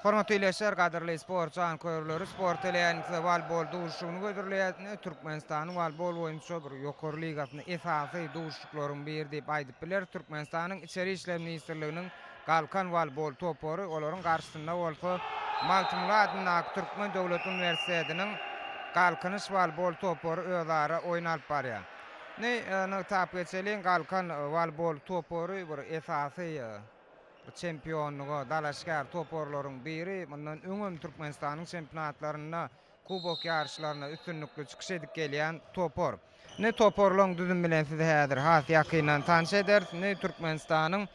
Hormatly ildeşler, gadyrly sport janköýerleri, Sport teleýaýlymyz size woleýbol duşuşygyny hödürleýär. Ine, Türkmenistanyň woleýbol boýunça bir ýokary ligasynda esasy duşuşyklaryň biri diýip aýdyp bileris. Türkmenistanyň Içeri işler ministrliginiň Galkan woleýbol topary, olaryň garşysynda bolsa Magtymguly adyndaky Türkmen döwlet uniwersitetiniň Galkynyş woleýbol topary özara oýun alyp barýar. Ine, nygtap geçeliň, Galkan woleýbol topary bir esasy çempionlyga dalaşgär toparlaryň biri. Mundan öňem Türkmenistanyň çempionatlarynda, kubok ýaryşlarynda üstünlikli çykyş edip gelýän topar. Indi toparlaryň düzümi bilen sizi häzir has ýakyndan tanyş ederis. Indi Türkmenistanyň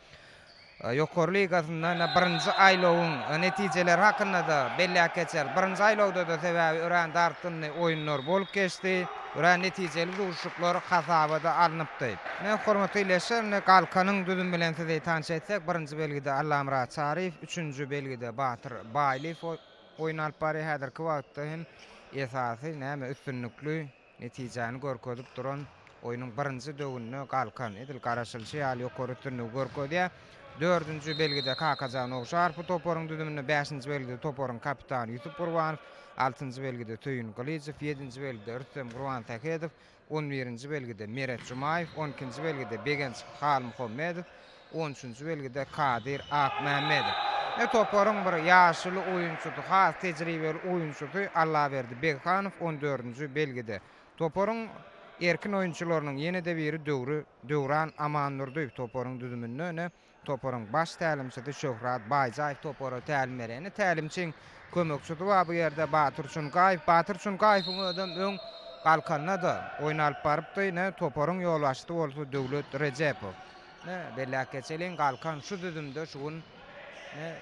Ýokary ligasynda ine birinji aýlawyň netijeleri hakynda-da belläp geçeris. Birinji aýlawda-da sebäbi örän dartgynly oýunlar bolup geçdi. Örän netijeli duşuşyklar hasaba-da alnypdy. Ine, hormatly ildeşler, indi Galkanyň düzümi bilen sizi tanyş etsek, birinji belgide Allamyrat Çaryýew, üçünji belgide Batyr Baýlyýew oýun alyp barýar. Häzirki wagtda hem esasy näme üstünlikli netijäni görkezip duran oýnuň birinji döwünde Galkan, edil garaşylyşy ýaly ýokary üstünligi görkezýär. Dördünji belgide Kakajan Ogşarow bu toparyň düzüminde, bäşinji belgide toparyň kapitany Ýusup Gurbanow, altynjy belgide Söýün Gylyjow, ýedinji belgide Rüstem Gurbansähedow, on birinji belgide Meret Jumaýew, on ikinji belgide Begenç Halmuhammedow, on üçünji belgide Kadyr Akmämmedow. E toparyň bir ýaşuly oýunçysy, has tejribeli oýunçysy Allaberdi Beghanow on dördünji belgide. Toparyň erkin oýunçylarynyň ýene-de biri Döwri Döwran Amandurdyýew toparyň düzüminde ine toparyň baş tälimçisi Şöhrat Baýjaýew topara tälim berýär. Ine tälimçiň kömekçisi bar bu ýerde Batyr Çunkaýew. Batyr Çunkaýewiň özem öň Galkanda-da oýun alyp barypdy. Ine toparyň ýolbaşçysy bolsa Döwlet Rejepow. Ine belläp geçeliň Galkan şu düzümde şu gün ine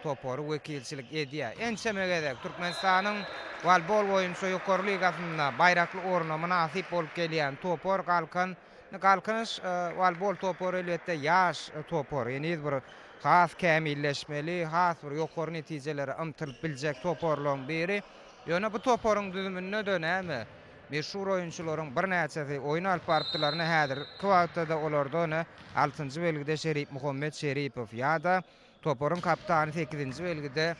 topary wekilçilik edýär. Ençeme gezek Türkmenistanyň woleýbol boýunça ýokary ligasynda baýrakly orna mynasyp bolup gelýän topar Galkan. Galkynyş woleýbol topary elbetde ýaş topar. Heniz bir has kämilleşmeli, has bir ýokary netijelere ymtylyp biljek toparlaryň biri. Ýöne bu toparyň düzüminde-de näme, meşhur oýunçylaryň birnäçesi oýun alyp barypdylar. Ine häzirki wagtda-da olarda ine altynjy belgide Şeripmuhammet Şeripow ýa-da Toparyň kapitany sekizinji belgide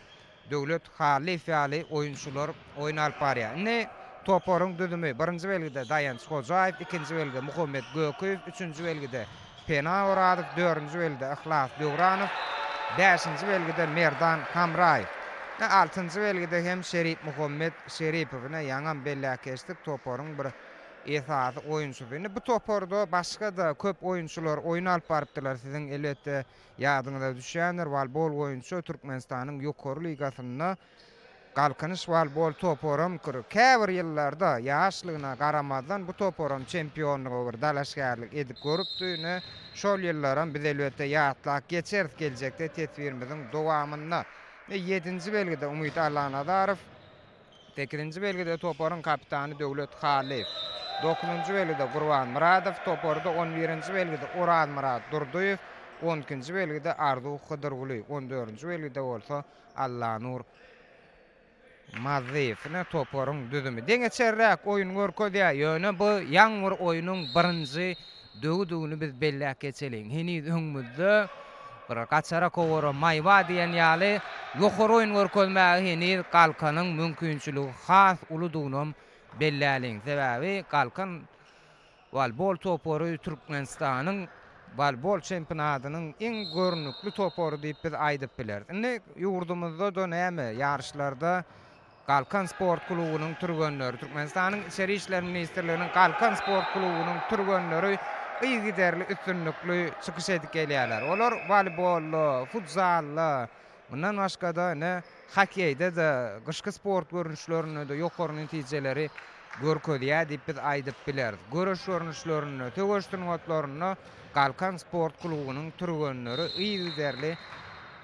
Döwlet Hallyýew ýaly oýunçylar oýun alyp barýar. Indi toparyň düzümi, birinji belgide Daýanç Hojaýew, ikinji belgide Muhammet Gökiýew, üçünji belgide Pena Orazow, dördünji belgide Yhlas Döwranow, bäşinji belgide Merdan Hamraýew. Ine, altynjy belgide hem Şeripmuhammet Şeripow. Ine, ýaňam belläp geçdik, toparyň bir esasy oýunçysy. Indi bu toparda başga-da köp oýunçylar oýun alyp barypdylar. Siziň, elbetde, Ýadyňyza düşýändir, wolbol boýunça Türkmenistanyň ýokary ligasynda Galkynyş wolbol toparam käbir ýyllarda ýaşlygyna garamazdan bu toparam çempionlyga bir dalaşgärlik edip görüpdi. Ine, şol ýyllaram biz elbetde ýatlap geçeris geljekde teswirimiziň dowamynda. Ýedinji belgide Umyt Allanazarow. Sekizinji belgide toparyň kapitany Döwlet Hallyýew, dokuzynjy belgide Gurban Myradow, toparda on birinji belgide Orazmyrat Durdyýew, on ikinji belgide Arzuw Hydyrgulyýew, on dördünji belgide bolsa Allanur Mazlyýew. Ine, toparyň düzümi. Deňeçerräk oýun görkezýär, ýöne bu ýaňy bir oýnuň birinji Döwüdigini biz belläp geçeliň. Heniz öňümizde bir gaçara kowara maý bar diýen ýaly ýokary oýun görkezmäge heniz Galkanyň mümkinçiligi has uludygynam belläliň. Sebäbi Galkan woleýbol topary Türkmenistanyň woleýbol çempionatynyň iň görnükli topary diýip biz aýdyp bileris. Indi ýurdumyzda-da näme ýaryşlarda Galkan sport klubunyň türgenleri, Türkmenistanyň Içeri işler ministrliginiň Galkan sport klubunyň türgenleri yzygiderli üstünlikli çykyş edip gelýärler. Olar woleýbolda, futzalda, mundan başga-da, ine, hokkeýde-de, gyşky sport görnüşlerinde-de ýokary netijeleri görkezýär diýip biz aýdyp bileris. Göreş görnüşlerinde, söweş sungatlarynda Galkan sport klubunyň türgenleri yzygiderli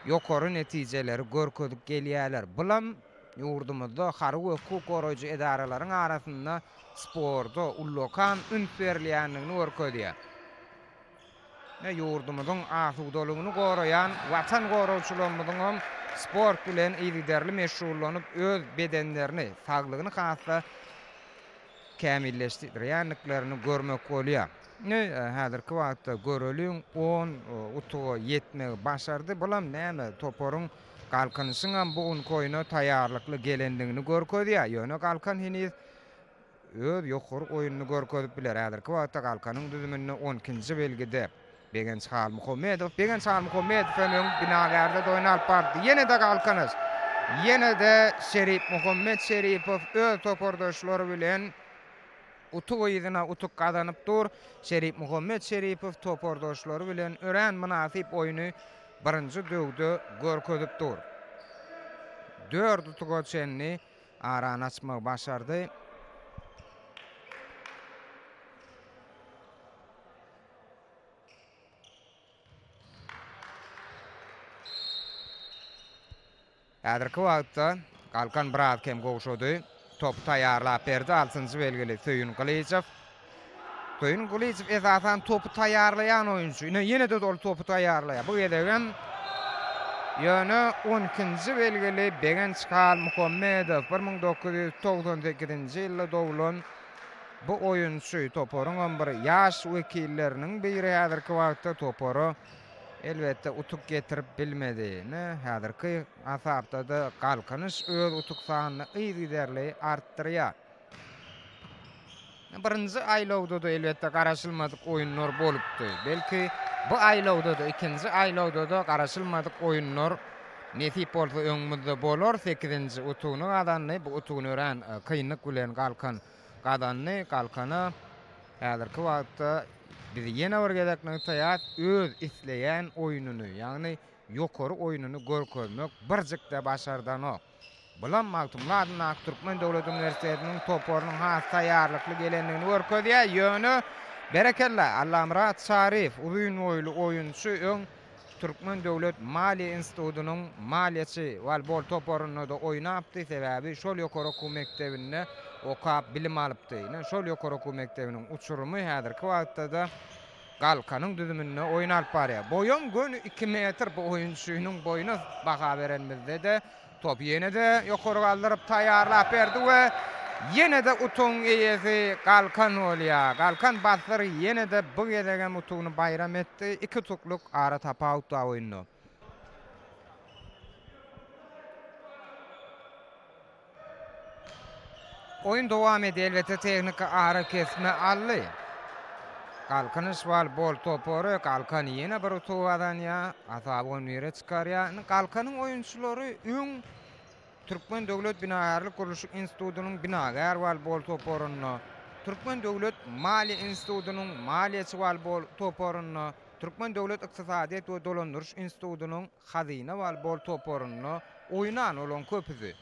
ýokary netijeleri görkezip gelýärler. Bulam ýurdumyzda harby we hukuk goraýjy edaralaryň arasynda sporta ullakan üns berilýändigini görkezýär. Ine, ýurdumyzyň asudalygyny goraýan Watan goragçylarymyzyň hem sport bilen yzygiderli meşgullanyp, öz bedenlerini, saglygyny has-da kämilleşdirýändiklerini görmek bolýar. Ine, häzirki wagtda göreliň, on utuga ýetmegi başardy. Bulam näme, toparyň Galkynyşyňam bu günki oýna taýýarlykly gelendigini görkezýär. Ýöne Galkan heniz öz ýokary oýnuny görkezip biler. Häzirki wagtda Galkanyň düzüminde on ikinji belgide Begenç Halmuhammedow. Begenç Halmuhammedow hem öň Binagärde-de oýun alyp bardy. Ýene-de Galkynyş. Ýene-de Şeripmuhammet Şeripow öz topardaşlary bilen utuk yzyna utuk gazanyp dur. Şeripmuhammet Şeripow topardaşlary bilen örän mynasyp oýny birinji döwde görkezip dur. Dört utuga çenli arany açmagy başardy. Häzirki wagtda Galkan biraz kem gowşady. Topy taýýarlap berdi altynjy belgili Söýün Gylyjow. Söýün Gylyjow esasan topy taýýarlaýan oýunçy. Ine ýene-de ol topy taýýarlaýar. Bu gezegem ýöne on ikinji belgili Begenç Halmuhammedow 1998-nji ýylda doglan bu oýunçy toparyňam bir ýaş wekilleriniň biri häzirki wagtda topara elbetde utuk getirip bilmedi. Ine häzirki hasapda-da Galkynyş öz utuk sanyny yzygiderli artdyrýar. Birinji aýlawda-da elbetde garaşylmadyk oýunlar bolupdy. Belki bu aýlawda-da, ikinji aýlawda-da garaşylmadyk oýunlar nesip bolsa öňümizde bolar. Sekizinji utugyny gazandy. Bu utugyny örän kynlyk bilen Galkan gazandy. Galkana häzirki wagtda biz ýene bir gezek nygtaýas, öz isleýän oýnuny, ýagny ýokary oýnuny görkezmek birjik-de başardanok. Bulam Magtymguly adyndaky Türkmen döwlet uniwersitetiniň toparynyň has taýýarlykly gelendigini görkezýär. Ýöne, berekella, Allamyrat Çaryýew uzyn boýly oýunçy, öň Türkmen döwlet maliýe institutynyň maliýeçi wolbol toparynda-da oýnapdy, sebäbi şol ýokary okuw mekdebinde okap bilim alypdy. Ine, şol ýokary okuw mekdebiniň uçurymy häzirki wagtda-da Galkanyň düzüminde oýun alyp barýar. Boýam göni iki metr bu oýunçynyň boýuna baha berenimizde-de topy ýene-de ýokary galdyryp taýýarlap berdi we ýene-de utugyň eýesi Galkan bolýar. Galkan bassyr ýene-de bu gezegem utugyny baýram etdi. Iki utuklyk ara tapawut bar oýunda. Oýun dowam edýär, elbetde tehniki arakesme aldy. Galkynyş wolbol topary Galkan ýene bir utuk gazanýar, hasaby on bire çykarýar. Indi Galkanyň oýunçylary öň Türkmen döwlet binagärlik gurluşyk institutynyň binagär wolbol toparynda, Türkmen döwlet maliýe institutynyň maliýeçi wolbol toparynda, Türkmen döwlet ykdysadyýet we dolandyryş institutynyň Hazyna wolbol toparynda oýnan olaň köpüsi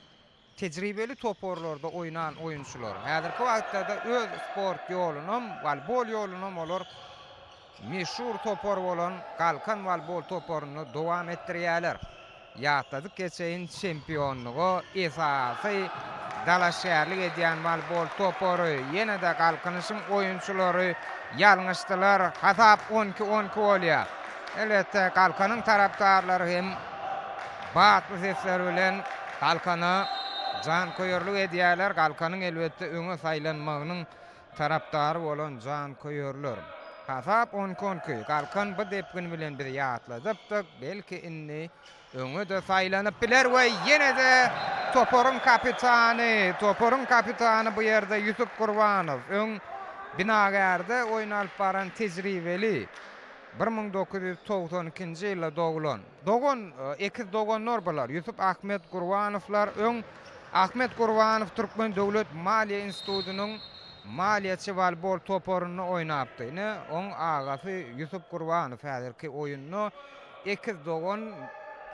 tejribeli toparlarda oýnan oýunçylar. Häzirki wagtda-da öz sport ýolunam, wolbol ýolunam olar meşhur topar bolan Galkan wolbol toparynda dowam etdirýärler. Ýatladyp geçeýin, çempionlyga esasy dalaşgärlik edýän wolbol topary ýene-de Galkynyşyň oýunçylary ýalňyşdylar. Hasap on iki, on iki bolýar. Elbetde, Galkanyň tarapdarlary hem batly sesler bilen Galkana janköýerlik edýärler. Galkanyň elbetde öňe saýlanmagynyň tarapdary bolan janköýerler. Hasap on iki, on iki. Galkan bu depgin bilen bizi ýatladypdyk. Belki indi öňe-de saýlanyp biler we ýene-de toparyň kapitany, toparyň kapitany bu ýerde Ýusup Gurbanow. Öň Binagärde oýun alyp baran tejribeli 1992-nji ýylda doglan. Dogan, ekiz doganlar bular. Ýusup Ahmet Gurbanowlar öň Ahmet Gurbanow Türkmen döwlet maliýe institutynyň maliýeçi wolbol toparynda oýnapdy. Ine, oň agasy Ýusup Gurbanow häzirki oýunda ekiz dogan,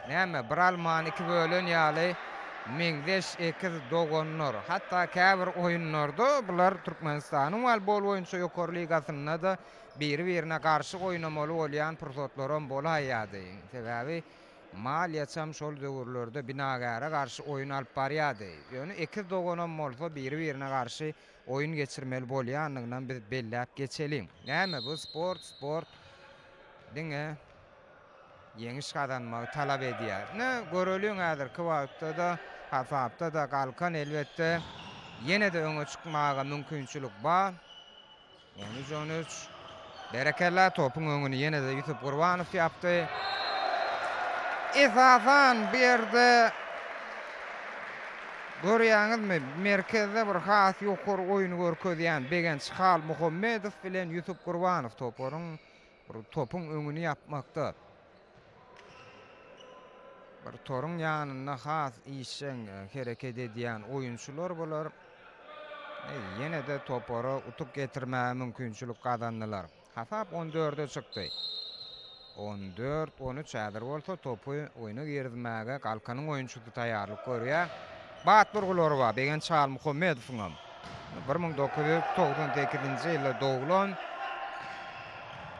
näme, bir almany iki bölen ýaly meňzeş ekiz doganlar. Hatda käbir oýunlarda bular Türkmenistanyň wolbol boýunça ýokary ligasynda-da biri-birine garşy oýnamaly bolýan pursatlaram bolaýýardy. Sebäbi maliýeçam şol döwürlerde binagäre garşy oýun alyp barýardy. Ýöne ekiz doganam bolsa biri-birine garşy oýun geçirmeli bolýandygynam biz belläp geçeliň. Näme bu sport, sport diňe ýeňiş gazanmagy talap edýär. Ine, göreliň häzirki wagtda-da, hasapda-da Galkan elbetde ýene-de öňe çykmaga mümkinçilik bar. On üç, on üç. Berekella, topuň öňüni ýene-de Ýusup Gurbanow ýapdy. Esasan bu ýerde görýäňizmi, merkezde bir has ýokary oýny görkezýän Begenç Halmuhammedow bilen Ýusup Gurbanow toparyň bir topuň öňüni ýapmakda bir toruň ýanynda has işjeň hereket edýän oýunçylar bular. Ýene-de topara utuk getirmäge mümkinçilik gazandylar. Hasap on dörde çykdy. 14, 13 häzir bolsa topy oýna girizmäge Galkanyň oýunçysy taýýarlyk görýär. Bat burgulary bar Begenç Halmuhammedowyňam. 1998-nji ýylda doglan.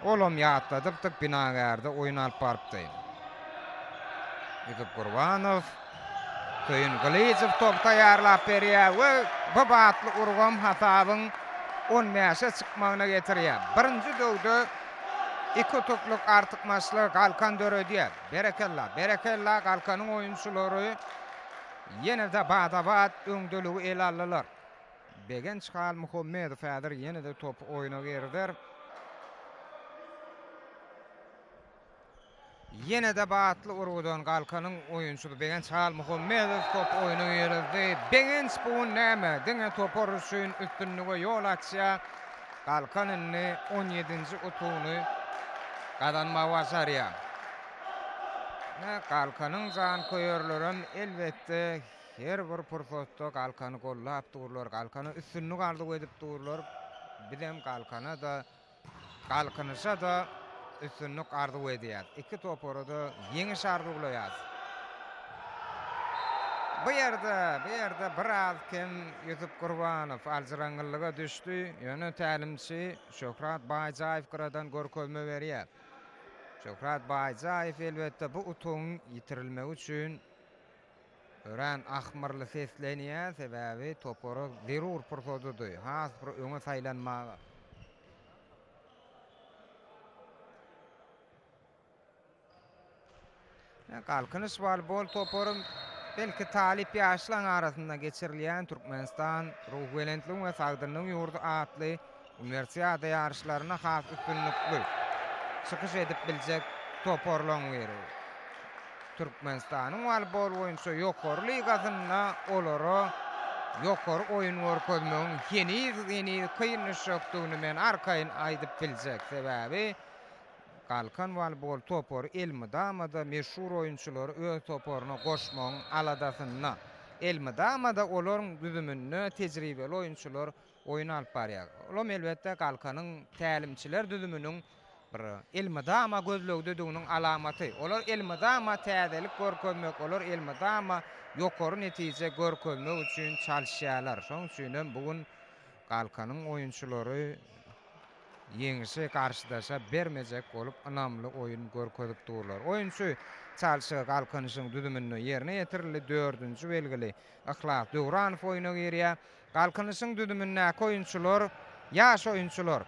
Olam ýatladypdyk, Binagärde oýun alyp barypdy. Ýusup Gurbanow, Söýün Gylyjow top taýýarlap berýär we bu batly urgam hasabyň on bäşe çykmagyna getirýär. Birinji döwde iki utuklyk artykmaçlygy Galkan döredýär. Berekella, berekella, Galkanyň oýunçylary ýene-de bada-bat öňdeligi ele aldylar. Begenç Halmuhammedow häzir ýene-de topy oýna girizer. Ýene-de batly urgudan Galkanyň oýunçysy Begenç Halmuhammedow topy oýna girizdi. Begenç bu gün näme, diňe topar üçin üstünlige ýol açýar. Galkan indi on ýedinji utugyny gazanmagy başarýar. Ine, Galkanyň janköýerlerem elbetde her bir pursatda Galkany gollap durlar, Galkana üstünlik arzuw edip durlar. Bizem Galkana-da Galkynyşa-da üstünlik arzuw edýäs. Iki topara-da ýeňiş arzuwlaýas. Bu ýerde, bu ýerde biraz kem Ýusup Gurbanow aljyraňňyllyga düşdi. Ýöne tälimçi Şöhrat Baýjaýew gyradan görkezme berýär. Şöhrat Baýjaýew elbetde bu utugyň ýitirilmegi üçin örän ahmyrly seslenýär, sebäbi topara zerur pursadydy, has bir öňe saýlanmaga. Galkynyş woleýbol topary belki talyp ýaşlaryň arasynda geçirilýän Türkmenistan ruhubelentligiň we sagdynlygyň ýurdy atly Uniwersiada ýaryşlarynda has üstünlikli çykyş edip biljek toparlaryň biri. Türkmenistanyň woleýbol boýunça ýokary ligasynda olara ýokary oýun görkezmegiň heniz-heniz kyn düşjekdigini men arkaýyn aýdyp biljek. Sebäbi Galkan woleýbol topary elmydama-da meşhur oýunçylary öz toparyna goşmagyň aladasynda. Elmydama-da olaryň düzüminde tejribeli oýunçylar oýun alyp barýar. Olam elbetde Galkanyň tälimçiler düzüminiň bir elmydama gözlegdediginiň alamaty. Olar elmydama täzelik görkezmek, olar elmydama ýokary netije görkezmek üçin çalyşýarlar. Şonuň üçin hem bu gün Galkanyň oýunçylary ýeňşi garşydaşa bermejek bolup ynamly oýun görkezip durlar. Oýunçy çalşygy Galkynyşyň düzüminde ýerine ýetirildi. Dördünji belgili Yhlas Döwranow oýna girýär. Galkynyşyň düzümindäki oýunçylar ýaş oýunçylar.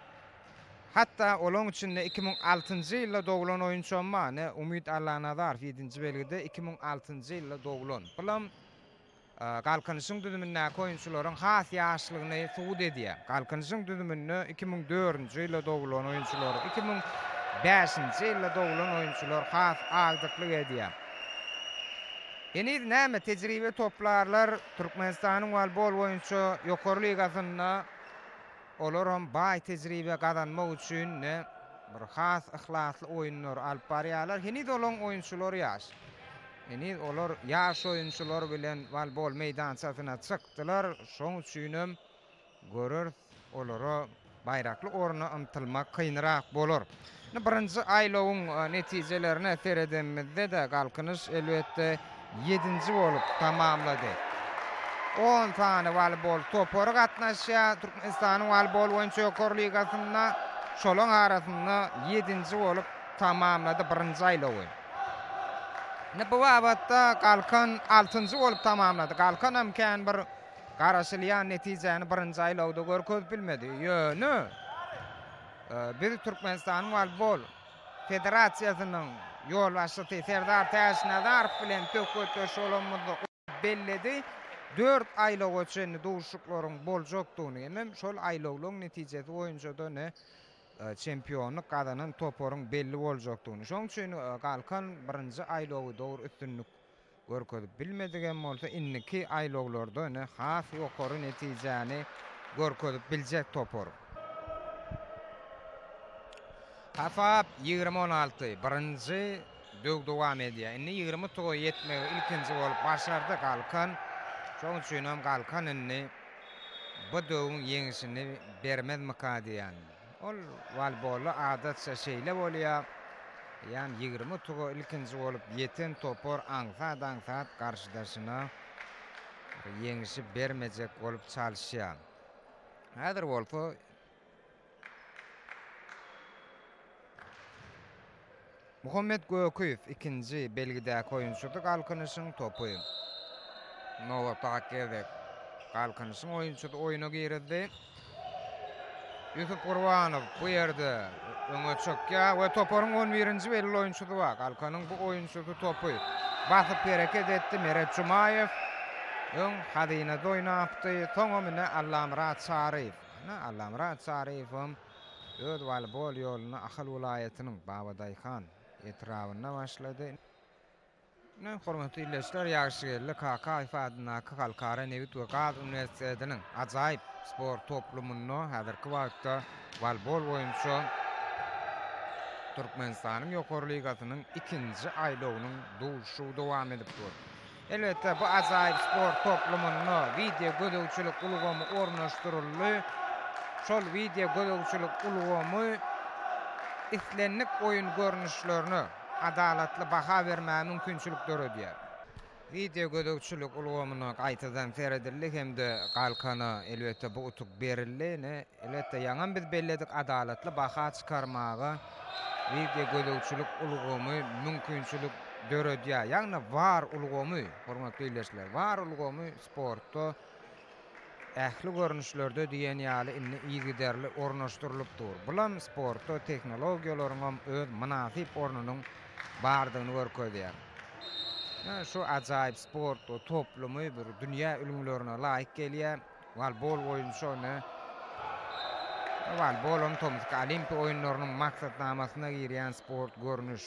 Hatda olaň içinde 2006-njy ýylda doglan oýunçam bar. Ine, Umyt Allanazarow ýedinji belgide 2006-njy ýylda doglan. Bulam Galkynyşyň düzümindäki oýunçylaryň has ýaşlygyny subut edýär. Galkynyşyň düzüminde 2004-nji ýylda doglan oýunçylar, 2005-nji ýylda doglan oýunçylar has agdyklyk edýär. Heniz näme tejribe toplarlar Türkmenistanyň wolbol boýunça ýokary ligasynda olar hem baý tejribe gazanmak üçin ne bir has yhlasly oýunlary alyp barýarlar. Heniz olaň oýunçylary ýaş. Heniz olar ýaş oýunçylar bilen wolbol meýdançasyna çykdylar. Şoň üçinem Göreris, olara baýrakly orna ymtylmak kynrak bolar. Indi birinji aýlawyň netijelerine seredenimizde-de, Galkynyş, elbetde, ýedinji bolup tamamlady. On sany woleýbol topary gatnaşýar Türkmenistanyň woleýbol boýunça ýokary ligasynda. Şolaryň arasynda ýedinji bolup tamamlady birinji aýlawy. Indi bu babatda Galkan altynjy bolup tamamlady. Galkanam kän bir Garaşylýan netijäni birinji aýlawda görkezip bilmedi. Ýöne biz Türkmenistanyň Woleýbol federasiýasynyň ýolbaşçysy Serdar Täçnazarow bilen söhbetdeş bolanymyzda ol belledi, dört aýlawa çenli duşuşyklaryň boljakdygyny hemem şol aýlawlaryň netijesi boýunça-da ne. çempionlyk gazanan toparyň belli boljakdygyny. Şonuň üçin Galkan birinji aýlawy dogry üstünlik görkezip bilmedigem bolsa, indiki aýlawlarda ine has ýokary netijäni görkezip biljek topar. Hasap 20 16, birinji döw dowam edýär. Indi 20 utuga ýetmegi ilkinji bolup başardy Galkan. Şonuň üçinem Galkan indi bu döwüň ýeňişini bermezmika diýýän. Ol woleýbolda adatça şeýle bolýar. Ýan 20 utuga ilkinji bolup ýeten topar aňsat-aňsat garşydaşyna ýeňişi bermejek bolup çalyşýar. Häzir bolsa Muhammet Göküýew ikinji belgidäki oýunçysy Galkynyşyň topy. Nobatdaky gezek Galkynyşyň oýunçysy oýuna girizdi. Ýusup Gurbanow bu ýerde öňe çykýar we toparyň on birinji belgili oýunçysy bar. Galkanyň bu oýunçysy topy basyp hereket etdi. Meret Jumaýew öň Hazynada oýnapdy. Soňam ine Allamyrat Çaryýew. Ine Allamyrat Çaryýewem Öz woleýbol ýoluny Ahal welaýatynyň Babadaýhan etrabynda başlady. Ine, hormatly ildeşler, Ýagşygeldi Kakaýew adyndaky Halkara nebit we gaz uniwersitetiniň ajaýyp sport toplumynda häzirki wagtda woleýbol boýunça Türkmenistanyň Ýokary ligasynyň ikinji aýlawynyň duşuşygy dowam edip dur. Elbetde, bu ajaýyp sport toplumynda wideo gözegçilik ulgamy ornaşdyryldy. Şol wideo gözegçilik ulgamy islendik oýun görnüşlerine adalatly baha bermäge mümkinçilik döredýär. Wideo gözegçilik ulgamyna gaýtadan seredildi hem-de Galkana, elbetde, bu utuk berildi. Ine, elbetde, ýaňam biz belledik, adalatly baha çykarmaga wideo gözegçilik ulgamy mümkinçilik döredýär. Ýagny war ulgamy, hormatly ildeşler, war ulgamy sportda ähli görnüşlerde diýen ýaly indi yzygiderli ornaşdyrylyp dur. Bulam sportda tehnologiýalaryňam öz mynasyp ornunyň bardygyny görkezýär. Ýa şu ajaýyp sport toplumy bir dünýä ülňülerine laýyk gelýär. Wolbol boýunça ine wolbolam tomusky Olimpiýa oýunlarynyň maksatnamasyna girýän sport görnüş.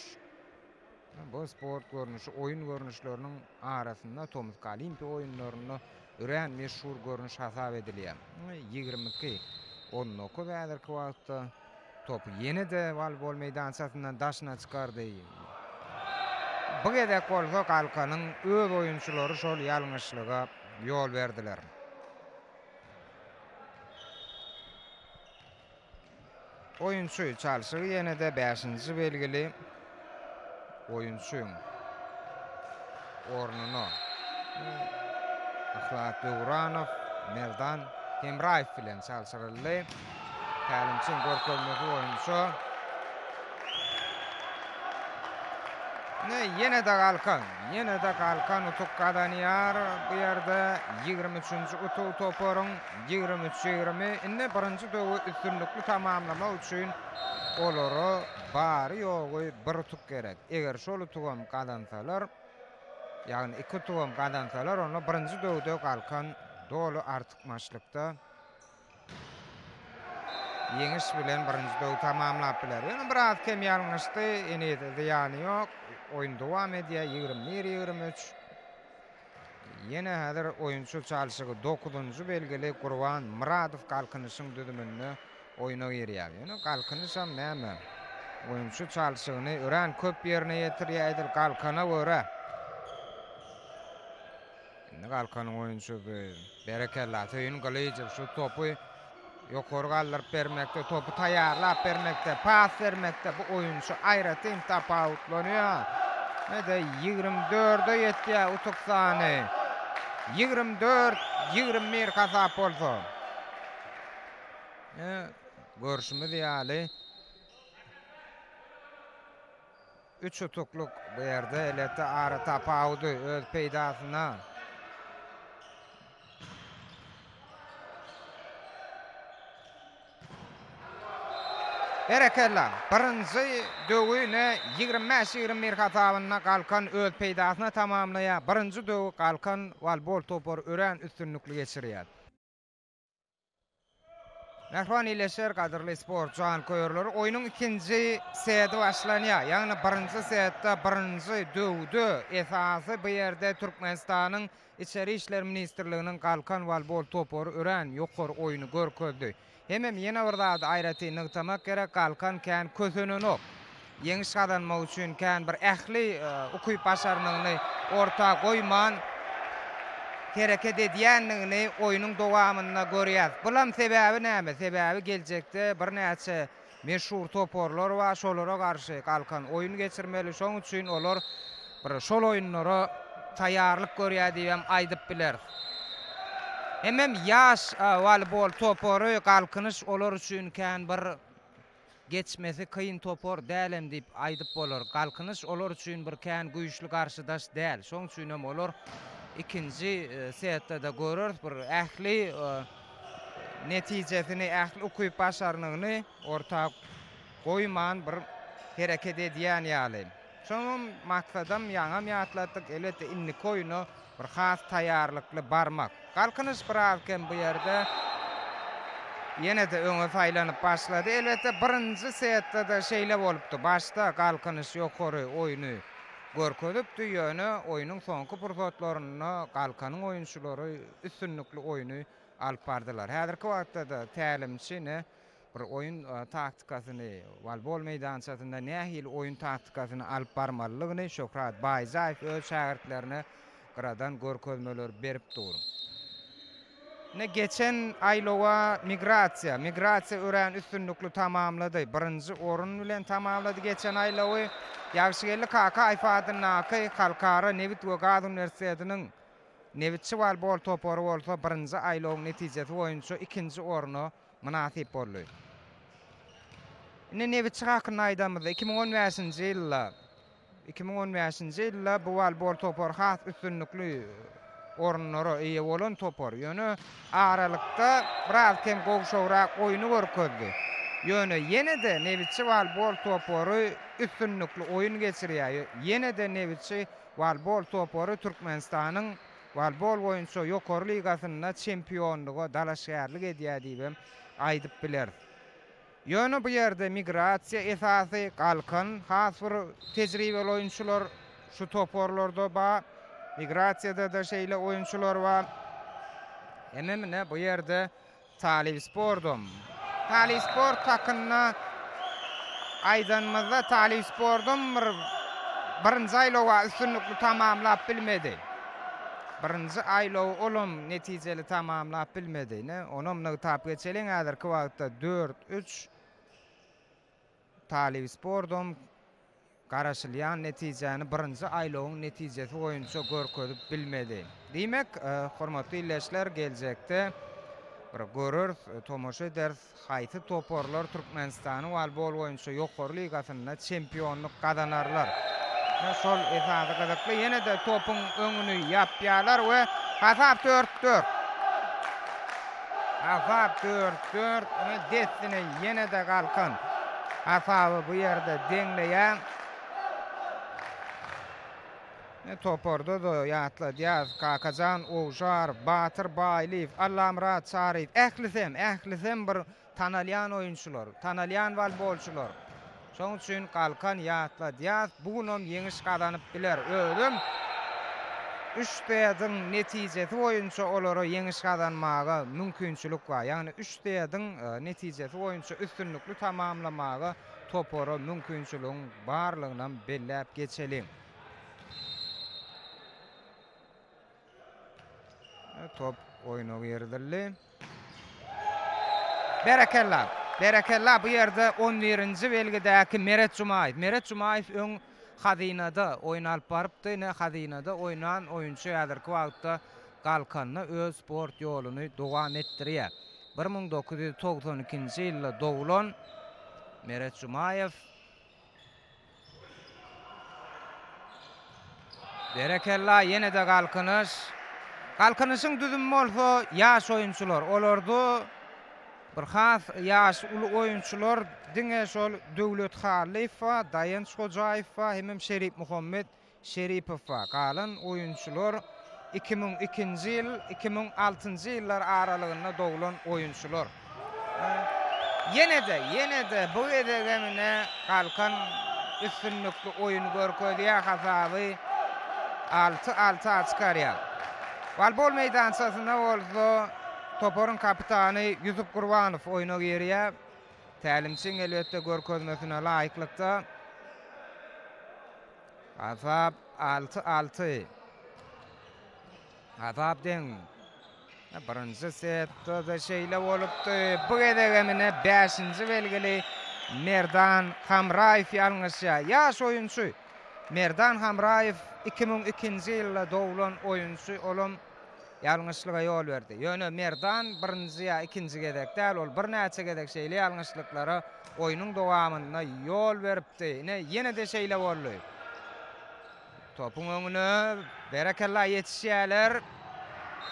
Bu sport görnüşi oýun görnüşleriniň arasynda tomusky Olimpiýa oýunlarynda örän meşhur görnüş hasap edilýär. 22, 19 häzirki wagtda topy ýene-de woleýbol meýdançasyndan daşyna çykardy. Bu gezek bolsa Galkanyň öz oýunçylary şol ýalňyşlyga ýol berdiler. Oýunçy çalşygy ýene-de bäşinji belgili oýunçyň ornuna Yhlas Döwranow Merdan Hemraýew bilen çalşyryldy. Tälimçiň görkezmesi boýunça Ine, ýene-de Galkan, ýene-de Galkan utuk gazanýar. Bu ýerde 23-nji utuk toparyň 23 20. Indi birinji döwi üstünlikli tamamlamak üçin olara bary-ýogy bir utuk gerek. Eger şol utugam gazansalar, ýagny iki utugam gazansalar, onda birinji döwde Galkan doly artykmaçlykda Ýeňiş bilen birinji döwi tamamlap biler. Ýöne biraz kem ýalňyşdy. Heniz zyýany ýok. Oýun dowam edýär. 21, 23. Ýene häzir oýunçy çalşygy dokuzynjy belgili Gurban Myradow Galkynyşyň düzüminde oýuna girýär. Ýöne Galkynyşam näme? Oýunçy çalşygyny örän köp ýerine ýetirýär edil Galkana görä. Indi Galkanyň oýunçysy. Berekella, Söýün Gylyjow şu topy ýokary galdyryp bermekde, topy taýýarlap bermekde, pas bermekde bu oýunçy aýratyn tapawutlanýar. Ne-de 24-e ýetýär utuk sany. 24, 21 hasap bolsa. Görşümiz ýaly, Üç utuklyk bu ýerde elbetde ara tapawudy öz peýdasyna. Berekella! Birinji döwi ine 25-21 hasabynda Galkan öz peýdasyna tamamlaýar. Birinji döwi Galkan wolbol topary örän üstünlikli geçirýär. Mähriban ildeşler, gadyrly sport janköýerleri, oýnuň ikinji seti başlanýar. Ýagny birinji setde birinji döwde esasy bu ýerde Türkmenistanyň Içeri işler ministrliginiň Galkan wolbol topary örän ýokary oýny görkezdi. Hemem ýene bir zady aýratyn nygtamak gerek, Galkan kän kösenenok. Ýeňiş gazanmak üçin kän bir ähli ukyp-başarnygyny orta goýman hereket edýändigini oýnuň dowamynda görýäs. Bulam sebäbi näme? Sebäbi geljekde birnäçe meşhur toparlar bar, şolara garşy Galkan oýun geçirmeli. Şoň üçin olar bir şol oýunlara taýýarlyk görýär diýibem aýdyp bileris. Hemem ýaş woleýbol topary Galkynyş olar üçin kän bir Geçmesi kyn topar dälem diýip aýdyp bolar. Galkynyş olar üçin bir kän güýçli garşydaş däl. Şoň üçinem olar ikinji setde-de göreris bir ähli netijesini, ähli ukyp-başarnygyny orta goýman bir hereket edýän ýaly. Şonuň maksadam ýaňam ýatlatdyk, elbetde indiki oýuna bir has taýýarlykly barmak. Galkynyş biraz kem bu ýerde ýene-de öňe saýlanyp başlady. Elbetde birinji setde-de şeýle bolupdy. Başda Galkynyş ýokary oýny görkezipdi, ýöne oýnuň soňky pursatlarynda Galkanyň oýunçylary üstünlikli oýny alyp bardylar. Häzirki wagtda-da tälimçi ne Bir oýun taktikasyny, wolbol meýdançasynda nähili oýun taktikasyny alyp barmalydygyny Şöhrat Baýjaýew öz şägirtlerine gyradan görkezmeler berip dur. Ine, geçen aýlawa Migrasiýa, Migrasiýa örän üstünlikli tamamlady. Birinji orun bilen tamamlady geçen aýlawy. Ýagşygeldi Kakaýew adyndaky Halkara nebit we gaz uniwersitetiniň Nebitçi wolbol topary bolsa birinji aýlawyň netijesi boýunça ikinji orna mynasyp boldy. Indi Nebitçi hakynda aýdanymyzda, 2015-nji ýylda 2015-nji ýylda bu wolbol topary has üstünlikli orunlara eýe bolan topar. Ýöne aralykda biraz kem gowşagrak oýny görkezdi. Ýöne ýene-de Nebitçi wolbol topary üstünlikli oýun geçirýär. Ýene-de Nebitçi wolbol topary Türkmenistanyň Wolbol boýunça ýokary ligasynda çempionlyga dalaşgärlik edýär diýibem aýdyp bileris. Ýöne bu ýerde migrasiýa esasy galkan has bir tejribeli oýunçylar şu toparlarda bar. Migrasiýada-da şeýle oýunçylar bar. Hemem ine bu ýerde Talyp Spordam. Talyp Sport hakynda aýdanymyzda Talyp Spordam bir birinji aýlawa üstünlikli tamamlap bilmedi. Birinji aýlawy olam netijeli tamamlap bilmedi. Ine, onam nygtap geçeliň, häzirki wagtda dört-üç Talyp Spordam garaşylýan netijäni birinji aýlawyň netijesi boýunça görkezip bilmedi. Diýmek, hormatly ildeşler, geljekde bir göreris, tomaşa ederis, haýsy toparlar Türkmenistanyň wolbol boýunça ýokary ligasynda çempionlyk gazanarlar. Ine, şol esasy gyzykly. Ýene-de topuň öňüni ýapýarlar we hasap dört-dört. Hasap dört-dört. Ine, dessine ýene-de Galkan hasaby bu ýerde deňleýär. Ine, toparda-da ýatladýas, Kakajan Owşarow, Batyr Baýlyýew, Allamyrat Çaryýew, ählisem, ählisem bir Tanalýan oýunçylar, tanalýan wolbolçylar. Şoň üçin Galkan ýatladýas, bu günem ýeňiş gazanyp biler. Özem üç setiň netijesi boýunça olara ýeňiş gazanmaga mümkinçilik bar. Ýagny üç setiň netijesi boýunça üstünlikli tamamlamaga topara mümkinçiligiň barlygynam belläp geçeliň. Top oýuna girizildi. Berekella! Berekella bu ýerde on birinji belgidäki Meret Jumaýew. Meret Jumaýew öň Hazynada oýun alyp barypdy. Ine Hazynada oýnan oýunçy häzirki wagtda Galkanda öz sport ýoluny dowam etdirýär. 1992-nji ýylda doglan Meret Jumaýew Berekella ýene-de Galkynyş. Galkynyşyň düzümi bolsa ýaş oýunçylar. Olarda bir has ýaşy uly oýunçylar diňe şol Döwlet Hallyýew bar, Daýanç Hojaýew bar hemem Şeripmuhammet Şeripow bar. Galan oýunçylar 2002-nji ýyl, 2006-njy ýyllar aralygynda doglan oýunçylar. Ýene-de, ýene-de bu gezegem ine Galkan üstünlikli oýun görkezýär, hasaby alty alta çykarýar. Wolbol meýdançasynda bolsa toparyň kapitany Ýusup Gurbanow oýna girýär. Tälimçiň elbetde görkezmesine laýyklykda hasap 6-6. Hasap deň. Birinji setde-de şeýle bolupdy. Bu gezegem ine bäşinji belgili Merdan Hamraýew ýalňyşýar. Ýaş oýunçy Merdan Hamraýew 2002-nji ýylda doglan oýunçy, olam ýalňyşlyga ýol berdi. Ýöne Merdan birinji ýa ikinji gezek däl, ol birnäçe gezek şeýle ýalňyşlyklara oýnuň dowamynda ýol beripdi. Ine, ýene-de şeýle boldy. Topuň öňüne berekella ýetişýärler.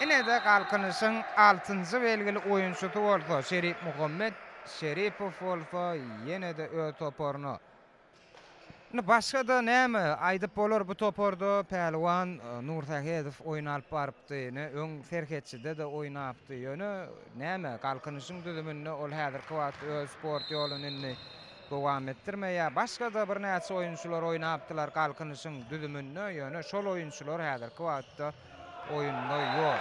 Ine-de Galkynyşyň altynjy belgili oýunçysy bolsa Şeripmuhammet Şeripow bolsa ýene-de öz toparyna Indi başga-da näme aýdyp bolar bu toparda Pälwan Nursähedow oýun alyp barypdy. Ine öň Serhetçide-de oýnapdy. Ýöne näme Galkynyşyň düzüminde ol häzirki wagt öz sport ýoluny indi dowam etdirmeýär. Başga-da birnäçe oýunçylar oýnapdylar Galkynyşyň düzüminde, ýöne şol oýunçylar häzirki wagtda oýunda ýok.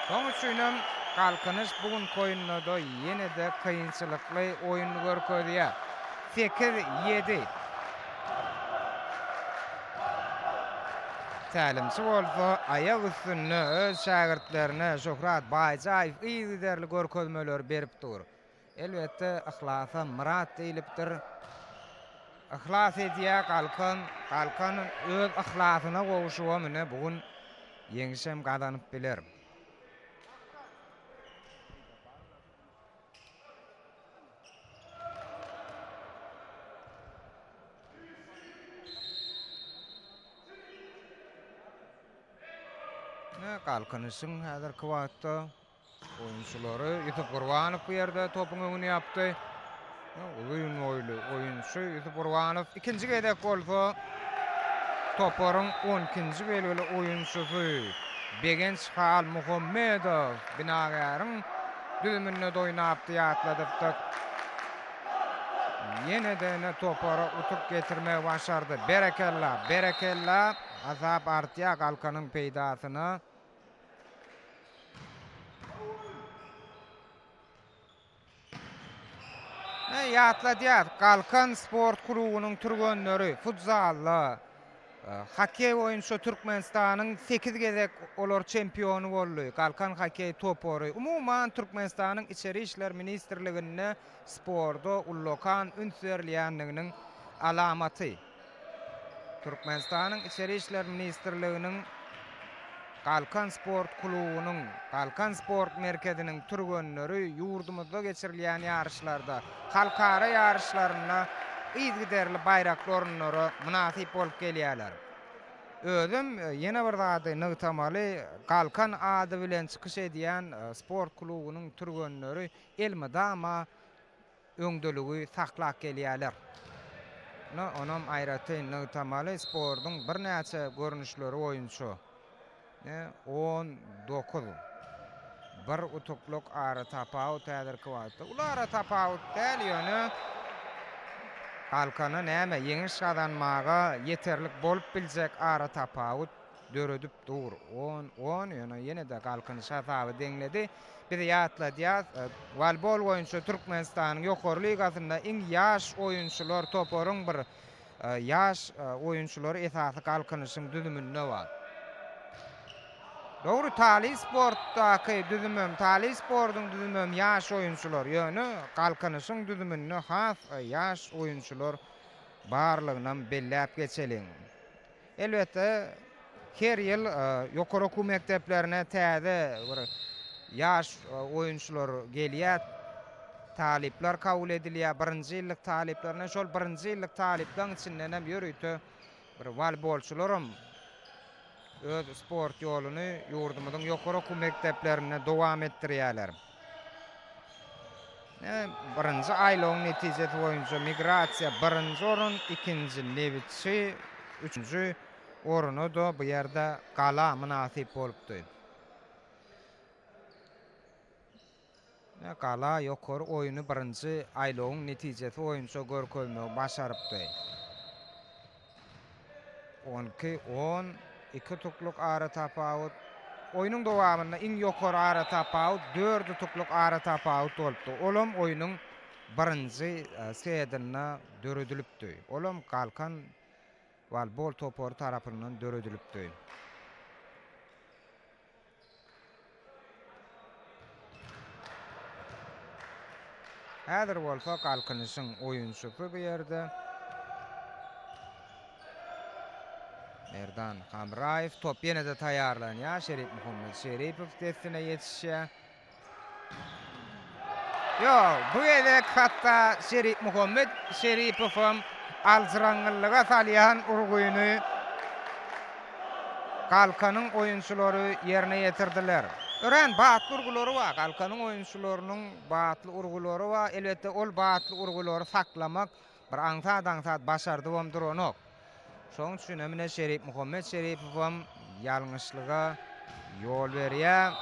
Şonuň üçinem Galkynyş bu günki oýunda-da ýene-de kynçylykly oýun görkezýär. Sekiz, ýedi. Tälimçi bolsa aýak üstünde öz şägirtlerine Şöhrat Baýjaýew yzygiderli görkezmeleri berip dur. Elbetde, yhlasa myrat diýlipdir. Yhlas edýär Galkan. Galkan öz yhlasyna gowşubam ine bu gün ýeňişem gazanyp biler. Ine Galkynyşyň häzirki wagtda Oýunçylary Ýusup Gurbanow bu ýerde topuň öňüni ýapdy. Uzyn boýly oýunçy Ýusup Gurbanow ikinji gezek bolsa toparyň on ikinji belgili oýunçysy Begenç Halmuhammedow Binagäriň düzüminde oýnapdy ýatladypdyk. Ýene-de ine topara utuk getirmegi başardy. Berekella, berekella, hasap artýar Galkanyň peýdasyna. Ýatladýas, Galkan sport klubunyň türgenleri futzalda, hokkeý boýunça Türkmenistanyň sekiz gezek olar çempiony boldy. Galkan hokkeý topary, umuman, Türkmenistanyň Içeri işler ministrliginde sporta ullakan üns berilýändiginiň alamaty. Türkmenistanyň Içeri işler ministrliginiň Galkan sport klubunyň, Galkan sport merkeziniň türgenleri ýurdumyzda geçirilýän ýaryşlarda, halkara ýaryşlarynda yzygiderli baýrakly orunlara mynasyp bolup gelýärler. Özem ýene bir zady nygtamaly, Galkan ady bilen çykyş edýän sport klubunyň türgenleri elmydama öňdeligi saklap gelýärler. Ine, onam aýratyn nygtamaly, sportuň birnäçe görnüşleri boýunça, ine, 19, bir utuklyk aratapawut häzirki wagtda. Uly aratapawut däl, ýöne Galkana näme, ýeňiş gazanmaga ýeterlik bolup biljek aratapawut döredip dur. On, on, ýöne ýene-de Galkynyş hasaby deňledi. Biz ýatladýas, wolbol boýunça Türkmenistanyň ýokary ligasynda iň ýaş oýunçylar toparyň bir ýaş oýunçylary esasy Galkynyşyň düzüminde bar. Dogry, Taly sportdaky düzümem, Taly sportuň düzümem ýaş oýunçylar, ýöne Galkynyşyň düzüminde has ýaş oýunçylar barlygynam belläp geçeliň. Elbetde, her ýyl ýokary okuw mekdeplerine täze bir ýaş oýunçylar gelýär, talyplar kabul edilýär, birinji ýyllyk talyplar. Ine, şol birinji ýyllyk talyplaryň içinden hem ýörite bir woleýbolçylaram öz sport ýoluny ýurdumyzyň ýokary okuw mekdeplerinde dowam etdirýärler. Birinji aýlawyň netijesi boýunça Migrasiýa birinji orun, ikinji Nebitçi, üçünji oruna-da bu ýerde Gala mynasyp bolupdy. Gala ýokary oýny birinji aýlawyň netijesi boýunça görkezmegi başarypdy. 12, 10, iki utuklyk aratapawut. Oýnuň dowamynda iň ýokary aratapawut dört utuklyk aratapawut bolupdy. Olam oýnuň birinji setinde döredilipdi. Olam Galkan wolbol topary tarapyndan döredilipdi. Häzir bolsa Galkynyşyň oýunçysy bu ýerde. Merdan Hamraýew top ýene-de taýýarlanýar. Şeripmuhammet Şeripow dessine ýetişýär. Ýok, bu gezek hatda Şeripmuhammet Şeripowam aljyraňňyllyga salýan urgyny Galkanyň oýunçylary ýerine ýetirdiler. Örän batly urgulary bar. Galkanyň oýunçylarynyň batly urgulary bar. Elbetde, ol batly urgulary saklamak bir aňsat-aňsat başardybam duranok. Şonuň üçin hem ine Şeripmuhammet Şeripowam ýalňyşlyga ýol berýär.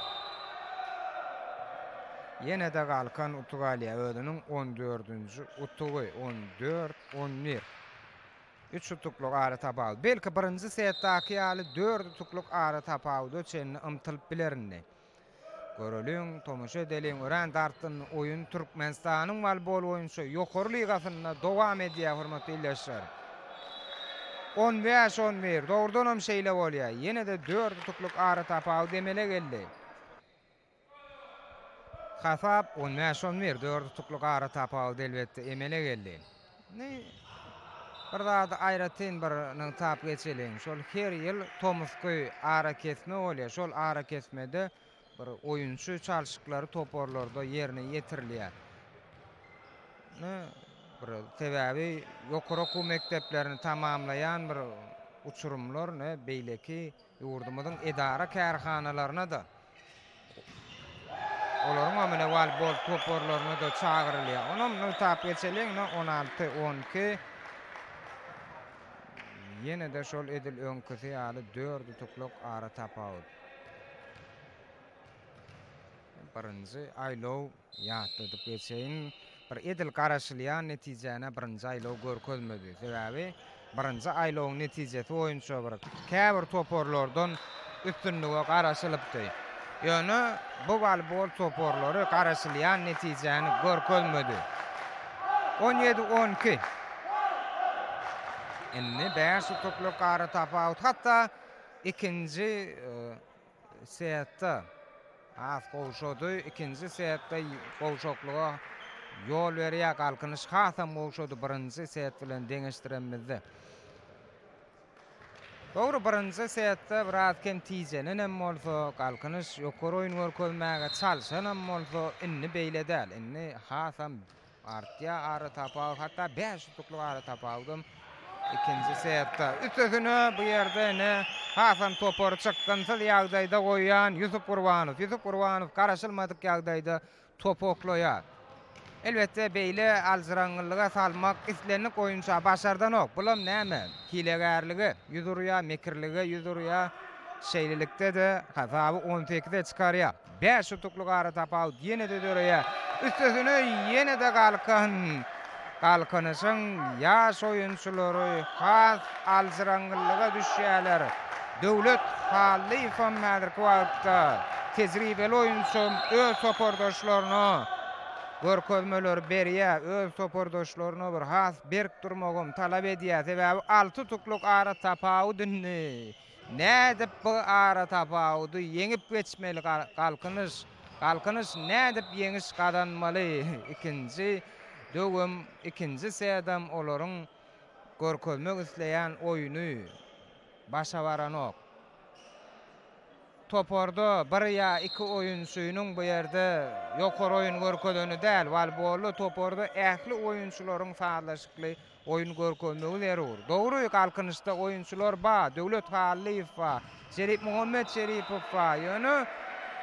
Ýene-de Galkan utuk alýar. Özüniň on dördünji utugy, 14, 11. Üç utuklyk aratapawut. Belki birinji setdaky ýaly dört utuklyk aratapawuda çenli ymtylyp biler indi. Göreliň, tomaşa edeliň, örän dartgynly oýun Türkmenistanyň woleýbol boýunça ýokary ligasynda dowam edýär, hormatly ildeşler. 15, 11, dogrudanam şeýle bolýar. Ýene-de dört utuklyk aratapawut emele geldi. Hasap 15, 11, dört utuklyk aratapawut elbetde emele geldi. Indi bir zady aýratyn bir nygtap geçeliň. Şol her ýyl tomusky arakesme bolýar. Şol arakesmede bir oýunçy çalşyklary toparlarda ýerine ýetirilýär. Indi bir sebäbi ýokary okuw mekdeplerini tamamlaýan bir uçurymlar ne beýleki ýurdumyzyň edara-kärhanalaryna-da Olaryň hem ine woleýbol toparlaryna-da çagyrylýar. Onam nygtap geçeliň, ine 16, 12. Ýene-de şol edil öňküsi ýaly dört utuklyk aratapawut. Birinji aýlaw Ýatladyp geçeýin, bir edil garaşylýan netijäni birinji aýlaw görkezmedi. Sebäbi birinji aýlawyň netijesi boýunça bir käbir toparlardan üstünlige garaşylypdy. Ýöne bu woleýbol toparlary garaşylýan netijäni görkezmedi. 17, 12. Indi bäş utuklyk aratapawut. Hatda ikinji Setde has gowşady. Ikinji setde gowşaklyga ýol berýär. Galkynyş hasam gowşady birinji set bilen deňeşdirenimizde. Dogry, birinji setde biraz kem tijenen hem bolsa, Galkynyş ýokary oýun görkezmäge çalşanam bolsa, indi beýle däl. Indi hasam Artýar aratapawut, hatda 5 utuklyk aratapawudam ikinji setde. Üstesine bu ýerde ine hasam topary çykgynsyz ýagdaýda goýýan Ýusup Gurbanow. Ýusup Gurbanow garaşylmadyk ýagdaýda topy oklaýar. Elbetde beýle aljyraňňylyga salmak islendik oýunça başardanok. Bulam näme? Hilegärlige ýüz urýar, mekirlige ýüz urýar. Şeýlelikde-de hasaby on sekize çykarýar. Bäş utuklyk aratapawut ýene-de döreýär. Üstesine ýene-de Galkan. Galkynyşyň ýaş oýunçylary has aljyraňňyllyga düşýärler. Döwlet Hallyýewem häzirki wagtda tejribeli oýunçy öz topardaşlaryna görkezmeleri berýär, öz topardaşlaryna bir has berk durmagam talap edýär. Sebäbi alty utuklyk aratapawut indi Nädip bu aratapawudy ýeňip geçmeli Galkynyş? Galkynyş nädip ýeňiş gazanmaly? Ikinji döwüm, ikinji setem olaryň görkezmek isleýän oýny başa baranok. Toparda bir ýa iki oýunçynyň bu ýerde ýokary oýun görkezeni däl, woleýbolda toparda ähli oýunçylaryň sazlaşykly Oýun görkezmegi zerur. Dogry, Galkynyşda oýunçylar bar, Döwlet Hallyýew bar, Şeripmuhammet Şeripow bar, ýöne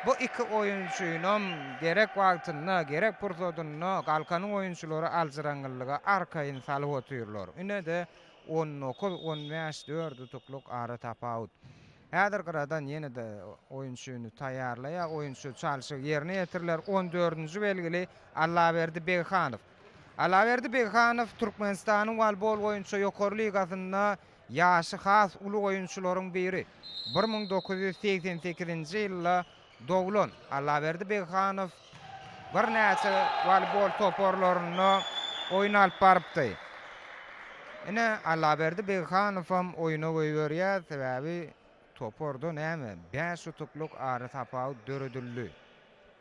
bu iki oýunçynam gerek wagtynda, gerek pursadynda Galkanyň oýunçylary aljyraňňyllyga arkaýyn salyp otyrlar. Ine-de, 19, 15, dört utuklyk aratapawut. Häzir gyradan ýene-de oýunçyny taýýarlaýar. Oýunçy çalşygy ýerine ýetiriler. On dördünji belgili Allaberdi Beghanow. Allaberdi Beghanow Türkmenistanyň wolbol boýunça ýokary ligasynda ýaşy has uly oýunçylaryň biri. 1988-nji ýylda doglan Allaberdi Beghanow birnäçe woleýbol toparlarynda oýun alyp barypdy. Ine, Allaberdi Beghanowam oýuna goýberýär, sebäbi toparda näme, bäş utuklyk aratapawut döredildi.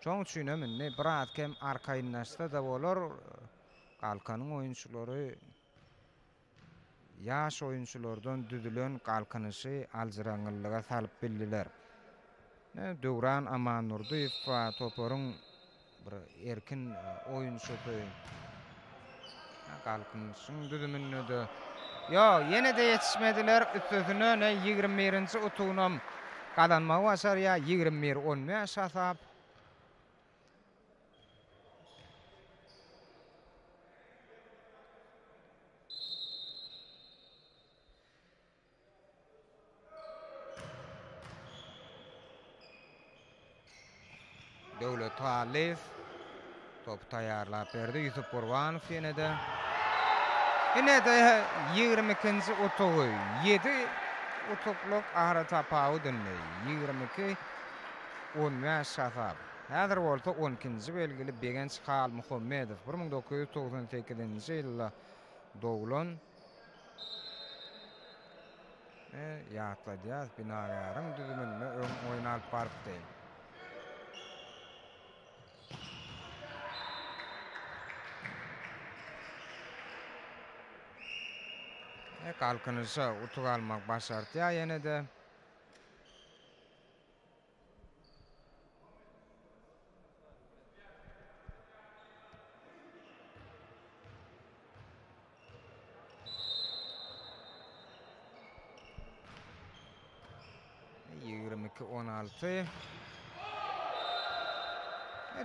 Şonuň üçinem indi biraz-kem arkaýynlaşsa-da bolar, Galkanyň oýunçylary Ýaş oýunçylardan düzülen Galkynyşy aljyraňňyllyga salyp bildiler. Döwran Amandurdyýew bar, toparyň bir erkin oýunçysy. Galkynyşyň düzüminde-de Ýok, ýene-de ýetişmediler. Üstesine ine 21-nji utugynam gazanmagy başarýar. 21, 15 hasap. Döwlet Hallyýew topy taýýarlap berdi. Ýusup Gurbanow ýene-de. Ine-de 22-nji utugy. 7 utuklyk aratapawut indi. 22 15 hasap. Häzir bolsa on ikinji belgili Begenç Halmuhammedow 1998-nji ýylda doglan. Ýatladýas, Binagäriň düzüminde öň oýun alyp barypdy. Galkynyşa utuk almak başartýar ýene-de. 22 16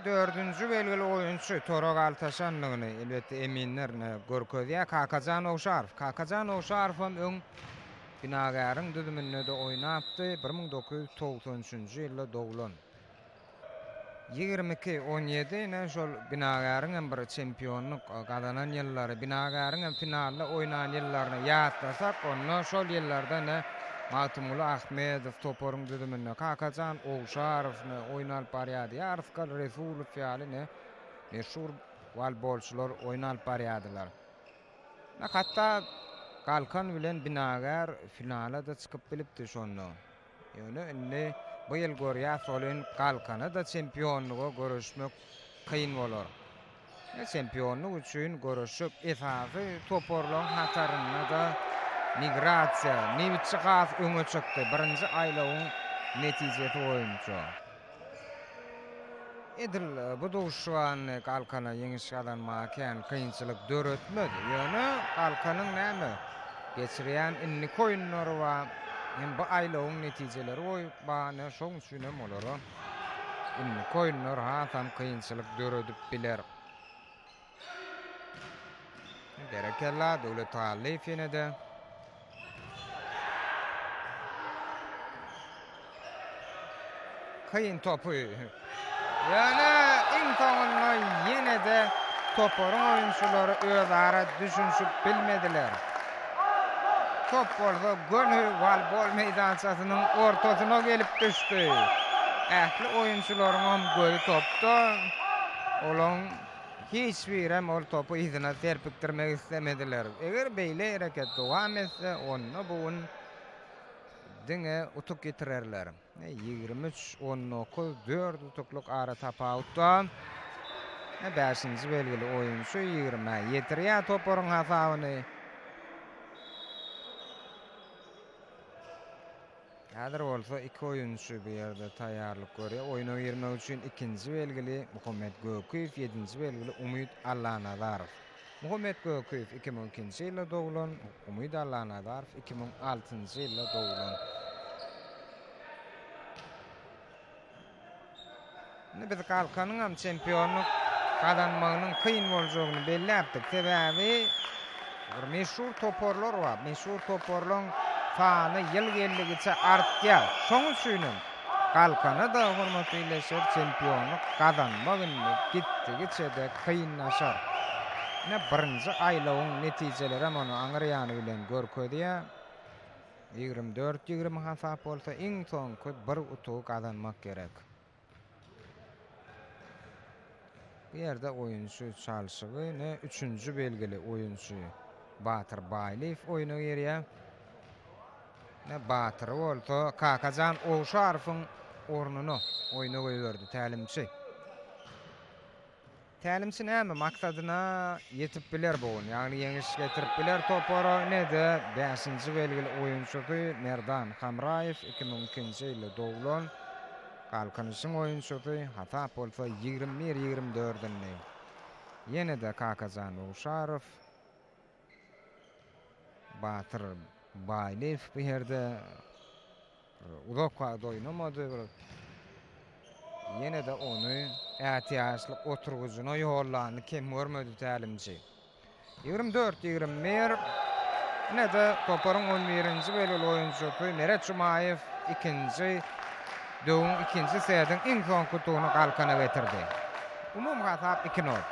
Dördünji belgili oýunçy tora galtaşandygyny elbetde eminler görkezýär. Kakajan Owşarow. Kakajan Owşarow hem öň Binagäriň düzüminde-de oýnapdy, 1993-nji ýylda doglan. 22, 17 ine şol Binagäriň hem bir çempionlyk gazanan ýyllary, Binagäriň hem finalda oýnan ýyllaryny ýatlasak, onda şol ýyllarda ine Magtymguly Ahmedow toparyň düzüminde, Kakajan Owşarow ine oýun alyp barýardy, Ýarysgal Resulow ýaly ine meşhur wolbolçylar oýun alyp barýardylar. Hatda Galkan bilen Binagär finala-da çykyp bilipdi şonda. Ýöne indi bu ýyl görýäs welin Galkana-da çempionlyga göreşmek kyn bolar. Çempionlyk üçin göreşjek esasy toparlaryň hatarynda-da Migrasiýa, Nebitçi has öňe çykdy birinji aýlawyň netijesi boýunça. Edil bu duşuşyga Galkana ýeňiş gazanmaga kän kynçylyk döretmez. Ýöne Galkanyň näme geçirýän indiki oýunlary bar, hem bu aýlawyň netijeleri bar, şoň üçin hem olara indiki oýunlar hasam kynçylyk döredip biler. Berekella, Döwlet Hallyýew ýene-de. Kyn topy. Ýöne iň soňunda ýene-de toparyň oýunçylary özara düşünişip bilmediler. Top bolsa göni wolbol meýdançasynyň ortasyna gelip düşdi. Ähli oýunçylaryňam gözi topda. Olaň Hiç birem ol topy yzyna serpikdirmek islemediler. Eger beýle hereket dowam etse, onda bu gün diňe utuk ýitirerler. 23, 19, dört utuklyk aratapawutda bäşinji belgili oýunçy ýigrimä ýetirýär toparyň hasabyny. Häzir bolsa iki oýunçy bu ýerde taýýarlyk görýär. Oýna girmek üçin ikinji belgili Muhammet Göküýew, ýedinji belgili Umyt Allanazarow. Muhammet Göküýew 2002-nji ýylda doglan, Umyt Allanazarow 2006-njy ýylda doglan. Indi biz Galkanyň hem çempionlyk gazanmagynyň kyn boljagyny belläpdik. Sebäbi bir meşhur toparlar bar. Meşhur toparlaryň sany ýyl geldigiçe artýar. Şoň üçinem Galkana-da, hormatly ildeşler, çempionlyk gazanmak indi gitdigiçe-de kynlaşar. Ine, birinji aýlawyň netijelerem ony aňyr ýany bilen görkezýär. 24, 20 hasap bolsa, iň soňky bir utugy gazanmak gerek. Bu ýerde oýunçy çalşygy ne üçünji belgili oýunçy Batyr Baýlyýew oýna girýär. Ne Batyry bolsa Kakajan Owşarowyň ornuna oýna goýberdi tälimçi. Tälimçi näme maksadyna ýetip biler bu gün, ýagny ýeňiş getirip biler topara, ine-de bäşinji belgili oýunçysy Merdan Hamraýew, 2002-nji ýylda doglan, Galkynyşyň oýunçysy, hasap bolsa 21, 24 indi. Ýene-de Kakajan Owşarow, Batyr Baýlyýew bu ýerde Uzak wagt oýnamady bir. Ýene-de ony ätiýaçlyk oturgyjyna ýollanyny kem görmedi tälimçi. 24, 21. Ine-de toparyň on birinji belgili oýunçysy Meret Jumaýew ikinji döwüň ikinji setiň iň soňky utugyny Galkana getirdi. Umumy hasap iki nol.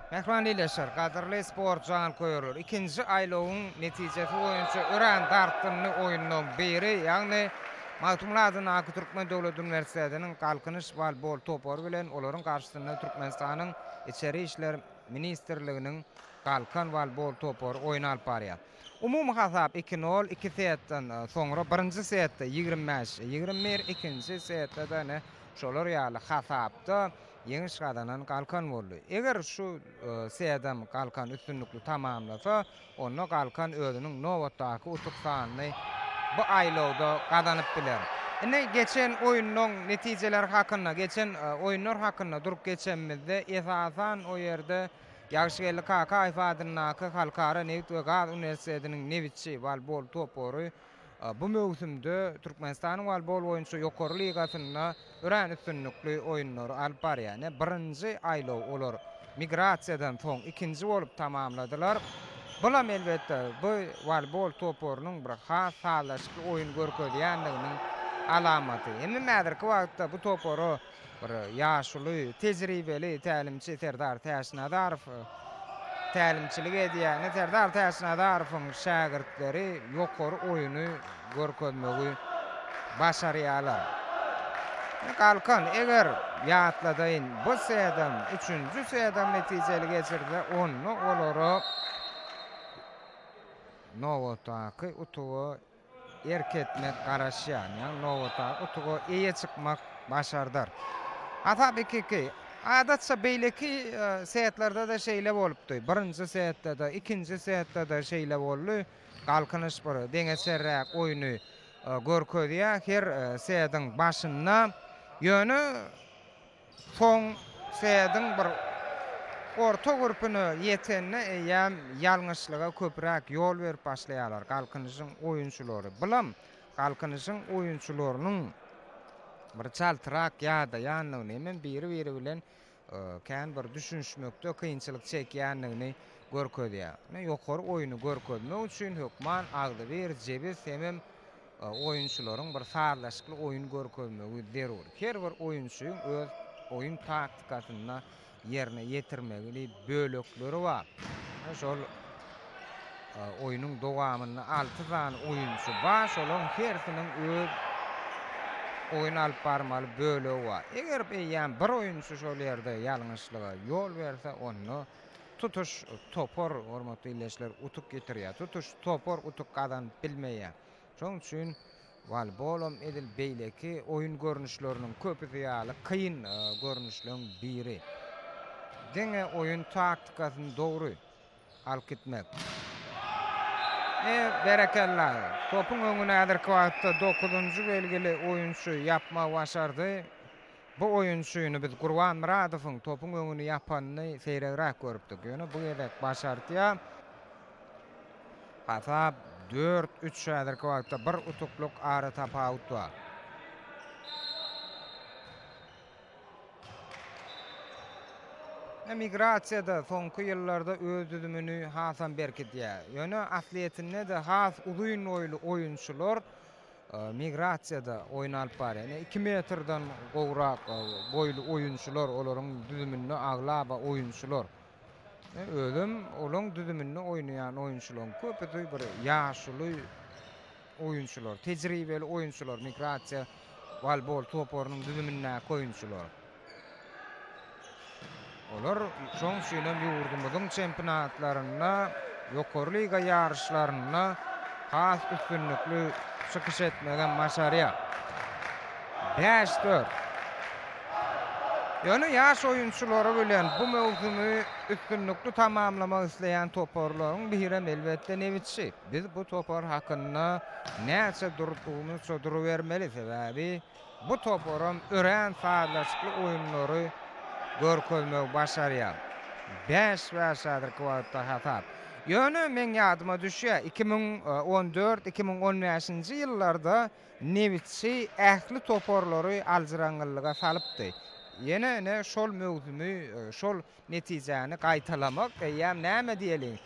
Mähriban ildeşler, gadyrly sport janköýerler, ikinji aýlawyň netijesi boýunça örän dartgynly oýunlaryň biri, ýagny Magtymguly adyndaky Türkmen döwlet uniwersitetiniň Galkynyş woleýbol topary bilen olaryň garşysynda Türkmenistanyň Içeri işler ministrliginiň Galkan woleýbol topary oýun alyp barýar. Umumy hasap iki nol, iki setden soňra birinji setde 25, 21, ikinji setde-de ine şolar ýaly hasapda Ýeňiş gazanan Galkan boldy. Eger şu sedem Galkan üstünlikli tamamlasa, onda Galkan özüniň nobatdaky utuk sanyny bu aýlawda gazanyp biler. Indi geçen oýunlaryň netijeleri hakynda, geçen oýunlar hakynda durup geçenimizde, esasan o ýerde Ýagşygeldi Kakaýew adyndaky Halkara nebit we gaz uniwersitetiniň Nebitçi woleýbol topary Bu möwsümde Türkmenistanyň woleýbol boýunça ýokary ligasynda örän üstünlikli oýunlary alyp barýar. Ine, birinji aýlaw olar migrasiýadan soň ikinji bolup tamamladylar. Bulam elbetde, bu woleýbol toparynyň bir has sazlaşykly oýun görkezýändiginiň alamaty. Hemem häzirki wagtda bu topara Bir ýaşuly, tejribeli tälimçi Serdar Täçnazarow tälimçilik edýär. Ine, Serdar Täçnazarowyň şägirtleri ýokary oýuny görkezmegi başarýarlar. Galkan, eger, ýatladaýyn, bu sedem, üçünji sedem netijeli geçirse, onda olara nobatdaky utugy erk etmek garaşýan, ýagny nobatdaky utuga eýe çykmak başardar. Hasap iki-iki. Adatça beýleki setlerde-de şeýle bolupdy. Birinji setde-de, ikinji setde-de şeýle boldy. Galkynyş bir deňeçerräk oýny görkezýär her setiň başynda. Ýöne Soň sediň bir orta gürpüne ýetende eýýäm ýalňyşlyga köpräk ýol berip başlaýarlar Galkynyşyň oýunçylary. Bulam Galkynyşyň oýunçylarynyň bir çaltrak ýadaýandygyny hemem biri-biri bilen kän bir düşünişmekde kynçylyk çekýändigini görkezýär. Ýokary oýny görkezmek üçin hökman agzybir, jebis hemem Oýunçylaryň bir sazlaşykly oýun görkezmegi zerur. Her bir oýunçyň öz oýun taktikasynda ýerine ýetirmegili bölekleri bar. Şol oýnuň dowamynda alty sany oýunçy bar, şolaryň hersiniň öz oýun alyp barmaly bölegi bar. Eger eýýäm bir oýunçy şol ýerde ýalňyşlyga ýol berse, onda tutuş topar, hormatly ildeşler, utuk ýitirýär. Tutuş topar utuk gazanyp bilmeýär. Şonuň üçin woleýbolam edil beýleki oýun görnüşleriniň köpüsi ýaly kyn görnüşleň biri. Diňe oýun taktikasyny dogry alyp gitmek. E, berekella! Topuň öňüni häzirki wagtda dokuzynjy belgili oýunçy ýapmagy başardy. Bu oýunçyny biz Gurban Myradowyň topuň öňüni ýapanyny seýregräk görüpdik. Ýöne bu gezek başartýar. Hasap dört, üç häzirki wagtda bir utuklyk aratapawut bar. Migrasiýa-da soňky ýyllarda öz düzümini hasam berkidýär. Ýöne aslyýetinde-de has uzyn boýly oýunçylar migrasiýada oýun alyp barýar. Ine, iki metrden gowrak boýly oýunçylar olaryň düzüminde aglaba oýunçylar. Özem olaryň düzüminde oýnaýan oýunçylaryň köpüsi bir ýaşuly oýunçylar, tejribeli oýunçylar, migrasiýa woleýbol toparynyň düzümindäki oýunçylar. Olar şoň üçin hem ýurdumyzyň çempionatlarynda, ýokary liga ýaryşlarynda has üstünlikli çykyş etmegem başarýar. Bäş-dört. Ýöne ýaş oýunçylary bilen bu möwsümi üstünlikli tamamlamak isleýän toparlaryň birem elbetde Nebitçi. Biz bu topar hakynda näçe durdugymyzça durubermeli, sebäbi Bu toparam örän sazlaşykly oýunlary görkezmegi başarýar. Bäş-bäş häzirki wagtda hasap. Ýöne meň ýadyma düşýär, 2014, 2015-nji ýyllarda Nebitçi ähli toparlary aljyraňňyllyga salypdy. Ýene ine şol möwsümi, şol netijäni gaýtalamak eýýäm näme diýeliň,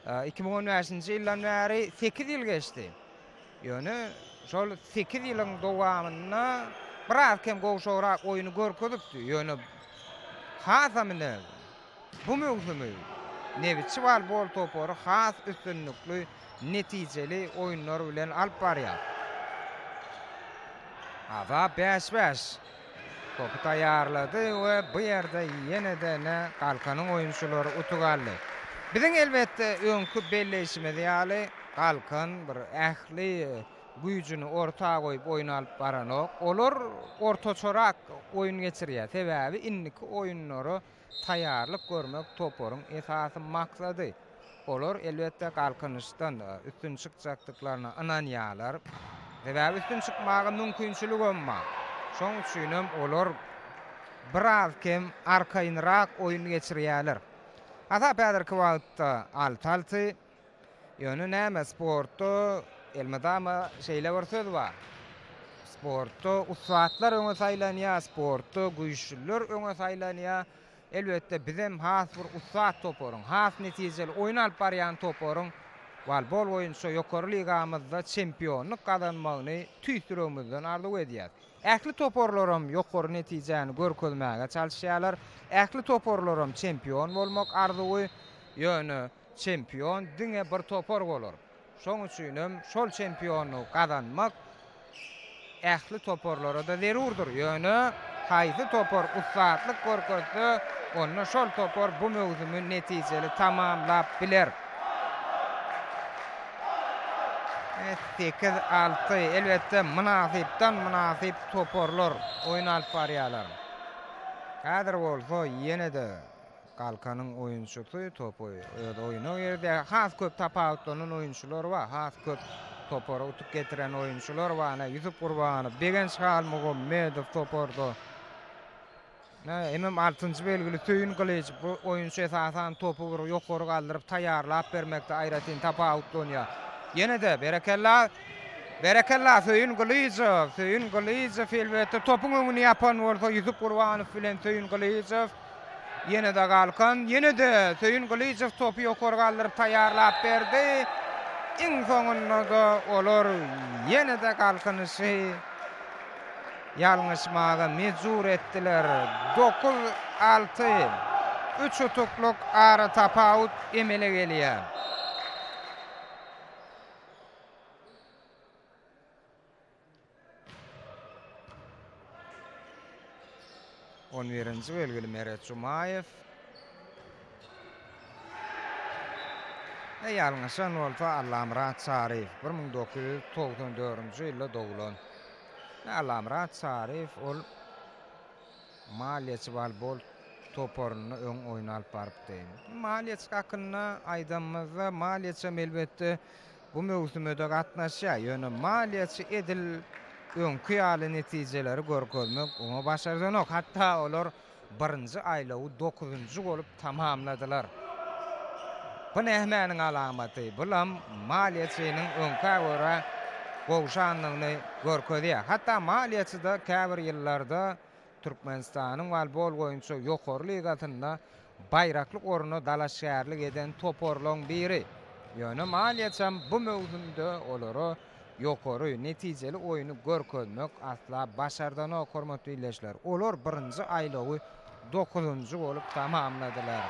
2015-nji ýyldan bäri sekiz ýyl geçdi. Ýöne şol sekiz ýylyň dowamynda biraz kem gowşagrak oýny görkezipdi. Ýöne hasam ine bu möwsümi Nebitçi wolbol topary has üstünlikli, netijeli oýunlar bilen alyp barýar. Azap bäş-bäş. Topy taýýarlady we bu ýerde ýene-de ine Galkanyň oýunçylary utuk aldy. Biziň elbetde öňki belleýşimiz ýaly Galkan bir ähli güýjüni orta goýup oýun alyp baranok. Olar ortaçarak oýun geçirýär. Sebäbi indiki oýunlara taýýarlyk görmek toparyň esasy maksady. Olar, elbetde, Galkynyşdan üstün çykjakdyklaryna ynanýarlar. Sebäbi üstün çykmaga mümkinçiligem bar. Şonuň üçinem olar biraz kem arkaýynrak oýun geçirýärler. Hasap häzirki wagtda alty-alty. Ýöne näme, sportda elmydama şeýle bir söz bar. Sportda ussatlar öňe saýlanýar, sportda güýçlüler öňe saýlanýar. Elbetde, bizem has bir ussat toparyň, has netijeli oýun alyp barýan toparyň wolbol boýunça ýokary ligamyzda çempionlyk gazanmagyny tüýs ýüregimizden arzuw edýäris. Ähli toparlaram ýokary netijäni görkezmäge çalyşýarlar. Ähli toparlaram çempion bolmak arzuwy. Ýöne çempion diňe bir topar bolar. Şoň üçinem şol çempionlygy gazanmak ähli toparlara-da zerurdyr. Ýöne haýsy topar ussatlyk görkezse, onda şol topar bu möwsümi netijeli tamamlap biler. Sekiz, alty, elbetde, mynasypdan mynasyp toparlar oýun alyp barýarlar. Häzir bolsa ýene-de Galkanyň oýunçysy topy öz oýuna girdi. Has köp tapawutlanan oýunçylar bar. Has köp topara utuk getiren oýunçylar bar. Ine, Ýusup Gurbanow, Begenç Halmugommedow toparda. Ine, hemem altynjy belgili Söýün Gylyjow. Bu oýunçy esasan topy bir ýokary galdyryp taýýarlap bermekde aýratyn tapawutlanýar. Ýene-de, berekella! Berekella, Söýün Gylyjow! Söýün Gylyjow elbetde topuň öňüni ýapan bolsa Ýusup Gurbanow bilen Söýün Gylyjow. Ýene-de Galkan, ýene-de Söýün Gylyjow topy ýokary galdyryp taýýarlap berdi. Iň soňunda-da olar ýene-de Galkynyşy ýalňyşmaga mejbur etdiler. Dokuz, alty, üç utuklyk aratapawut emele gelýär. On birinji belgili Meret Jumaýew. E, ýalňyşan bolsa Allamyrat Çaryýew, 1994-nji ýylda doglan. E, Allamyrat Çaryýew ol Maliýeçi wolbol toparynda öň oýun alyp barypdy. Maliýeçi hakynda aýdanymyzda, Maliýeçem elbetde bu möwsüme-de gatnaşýar. Ýöne Maliýeçi edil öňki ýaly netijeleri görkezmek oňa başardanok. Hatda olar birinji aýlawy dokuzynjy bolup tamamladylar. Bu nämäniň alamaty? Bulam maliýeçiniň öňkä görä gowşandygyny görkezýär. Hatda maliýeçi-de käbir ýyllarda Türkmenistanyň wolbol boýunça ýokary ligasynda baýrakly orna dalaşgärlik eden toparlaryň biri. Ýöne maliýeçam bu möwsümde olara ýokary netijeli oýny görkezmek asla başardanok, hormatly ildeşler. Olar birinji aýlawy dokuzynjy bolup tamamladylar.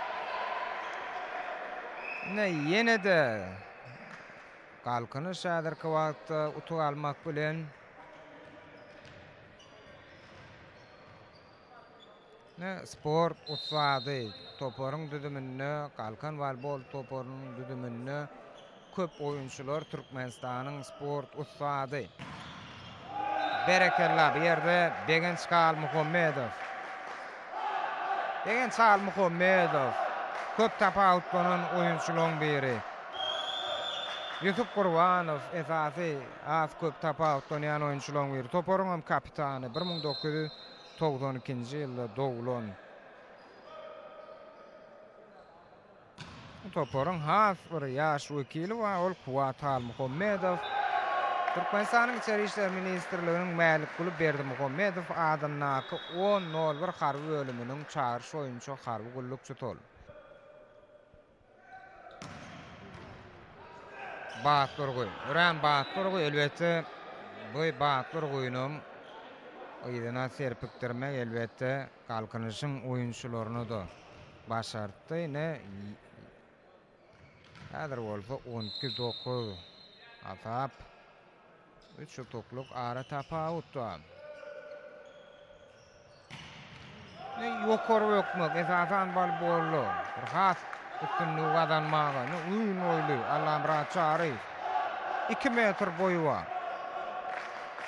Ine, ýene-de Galkynyş häzirki wagtda utuk almak bilen Ne sport ussady toparyň düzüminde Galkan woleýbol toparynyň düzüminde köp oýunçylar Türkmenistanyň sport ussady. Berekella bu ýerde Begenç Halmuhammedow. Begenç Halmuhammedow köp tapawutlanan oýunçylaryň biri. Ýusup Gurbanow esasy has köp tapawutlanýan oýunçylaryň biri. Toparyň hem kapitany 1992-nji ýylda doglan. Toparyň has bir ýaş wekili bar, ol Kuwat Halmuhammedow. Türkmenistanyň Içeri işler ministrliginiň Mälikguly Berdimuhamedow adyndaky on nol bir harby bölüminiň çagyryş boýunça harby gullukçysy ol. Batly urgy. Örän batly urgy. Elbetde, bu batly urgynam yzyna serpikdirmek, elbetde, Galkynyşyň oýunçylaryna-da başartdy. Ine, häzir bolsa 12, 9 hasap. Üç utuklyk ara tapawut bar. Ýokary bökmek, esasan woleýbolda bir has üstünligi gazanmaga. Ine, uzyn boýly Allamyrat Çaryýew. Iki metr boýy bar.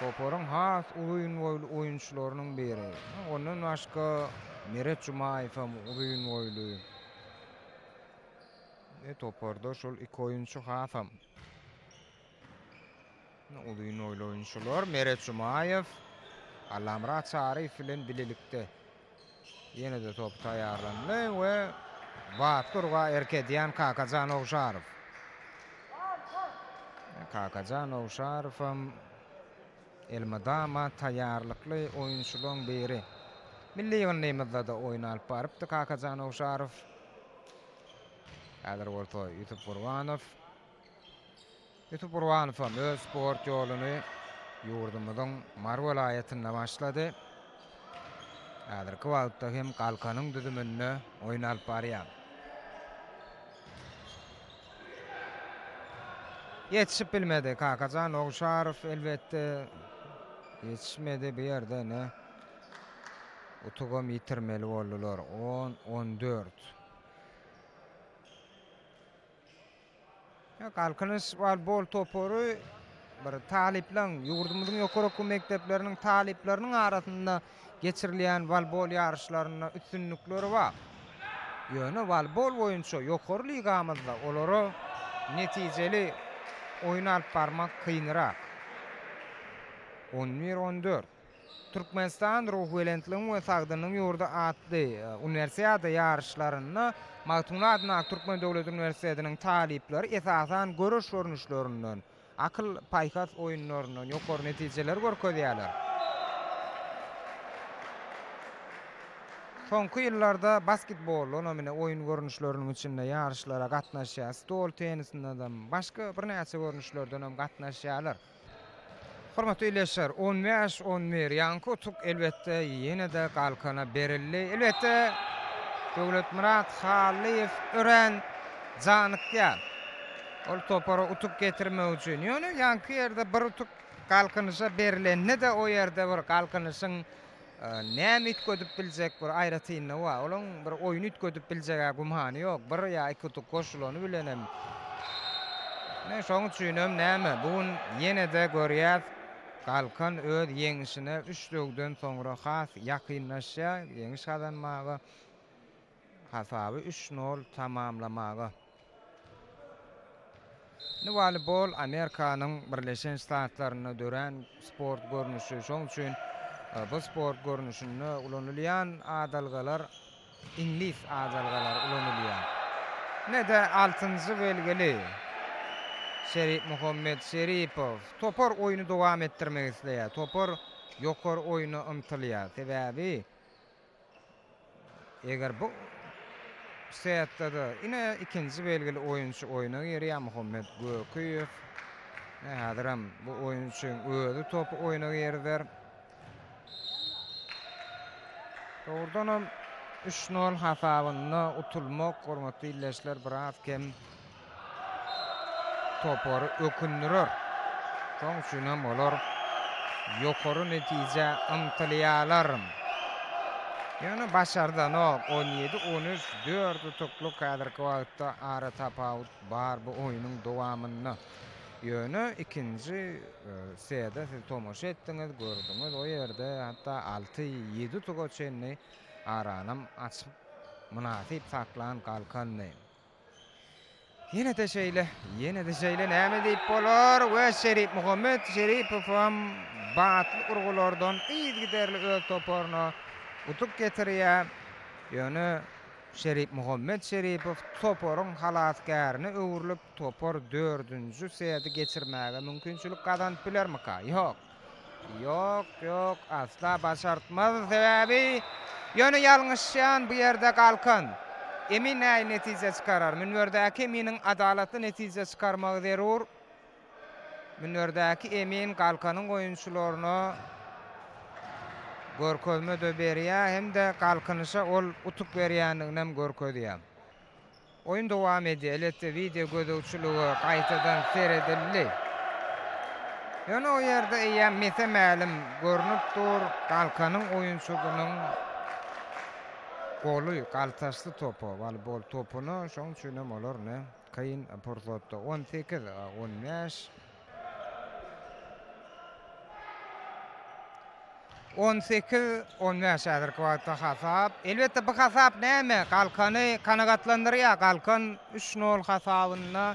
Toparyň has uzyn boýly oýunçylarynyň biri. Ondan başga Meret Jumaýew hem uzyn boýly. Toparda şol iki oýunçy hasam Uzyn boýly oýunçylar Meret Jumaýew, Allamyrat Çaryýew bilen bilelikde ýene-de top taýýarlandy we batly urga erk edýän Kakajan Ogşarow. Kakajan Ogşarow hem elmydama taýýarlykly oýunçylaryň biri. Milli ýygyndymyzda-da oýun alyp barypdy Kakajan Ogşarow. Häzir bolsa Ýusup Gurbanow. Ýusup Gurbanow hem öz sport ýoluny ýurdumyzyň Mary welaýatynda başlady. Häzirki wagtda hem Galkanyň düzüminde oýun alyp barýar. Ýetişip bilmedi Kakajan Ogşarow elbetde ýetişmedi bu ýerde ine utugam ýitirmeli boldular. On, 14. Galkynyş woleýbol topary bir talyplaryň, ýurdumyzyň ýokary okuw mekdepleriniň talyplarynyň arasynda geçirilýän woleýbol ýaryşlarynda üstünlikleri bar. Ýöne woleýbol boýunça ýokary ligamyzda olara netijeli oýun alyp barmak kynrak. On bir, on dört. Türkmenistan ruhubelentligiň we sagdynlygyň ýurdy atly Uniwersiada ýaryşlarynda Magtymguly adyndaky Türkmen döwlet uniwersitetiniň talyplary esasan göreş görnüşlerinden, akyl-paýhas oýunlaryndan ýokary netijeleri görkezýärler. Soňky ýyllarda basketboldan hem ine oýun görnüşleriniň içinde ýaryşlara gatnaşýar, stol tenisinden, başga birnäçe görnüşlerden hem gatnaşýarlar. Hormatly ildeşler, on bäş, on bir ýaňky utuk elbetde ýene-de Galkana berildi. Elbetde Döwletmyrat Hallyýew örän janykýar. Ol topara utuk getirmek üçin. Ýöne ýaňky ýerde bir utuk Galkynyşa berilende-de o ýerde bir Galkynyşyň Näme üýtgedip biljek bir aýratynlygy bar. Olaň bir oýny üýtgedip biljeg-ä gümany ýok. Bir ýa iki utuk goşulany bilenem. Ine, şoň üçinem näme, bu gün ýene-de görýäs, Galkan öz ýeňşine üç döwden soňra has ýakynlaşýar, ýeňiş gazanmaga, hasaby üç nol tamamlamaga. Indi woleýbol Amerikanyň Birleşen Ştatlarynda dörän sport görnüşi. Şonuň üçin bu sport görnüşinde ulanylýan adalgalar iňlis adalgalary ulanylýar. Ine-de altynjy belgili Şeripmuhammet Şeripow. Topar oýny dowam etdirmek isleýär. Topar ýokary oýna ymtylýar. Sebäbi Eger bu. setde-de ine ikinji belgili oýunçy oýna girýär Muhammet Gökiýew. Ine häzirem bu oýunçyň özi topy oýna girizer. Dogrudanam üç nol hasabynda utulmak hormatly ildeşler biraz kem topary ökündirer. Şonuň üçin hem olar ýokary netijä ymtylýarlar. Ýöne başardanok. 17, 13, dört utuklyk häzirki wagtda aratapawut bar bu oýnuň dowamynda. Ýöne ikinji sede siz tomaşa etdiňiz, gördüňiz, o ýerde hatda alty, ýedi utuga çenli aranam açyp, mynasyp saklan Galkandy. Ýene-de şeýle, ýene-de şeýle näme diýip bolar we Şeripmuhammet Şeripowam batly urgulardan yzygiderli öz toparyna utuk getirýär. Ýöne Şeripmuhammet Şeripow toparyň halasgärine öwrülip, topar dördünji seti geçirmäge mümkinçilik gazanyp bilermika? Ýok. Ýok, ýok, asla başartmaz, sebäbi ýöne ýalňyşýan bu ýerde Galkan. Emin nähili netije çykarar? Münberdäki eminiň adalatly netije çykarmagy zerur. Münberdäki emin Galkanyň oýunçylaryna görkezme-de berýär hem-de Galkynyşa ol utuk berýändiginem görkezýär. Oýun dowam edýär. Elbetde, wideo gözegçilige gaýtadan seredildi. Ýöne o ýerde eýýäm mese-mälim görnüp dur, Galkanyň oýunçysynyň goly galtaşdy topa, woleýbol topuna. Şonuň üçin hem olar ine kyn pursatda 18, 15. 18, 15 häzirki wagtda hasap. Elbetde bu hasap näme? Galkany kanagatlandyrýar. Galkan üç nol hasabynda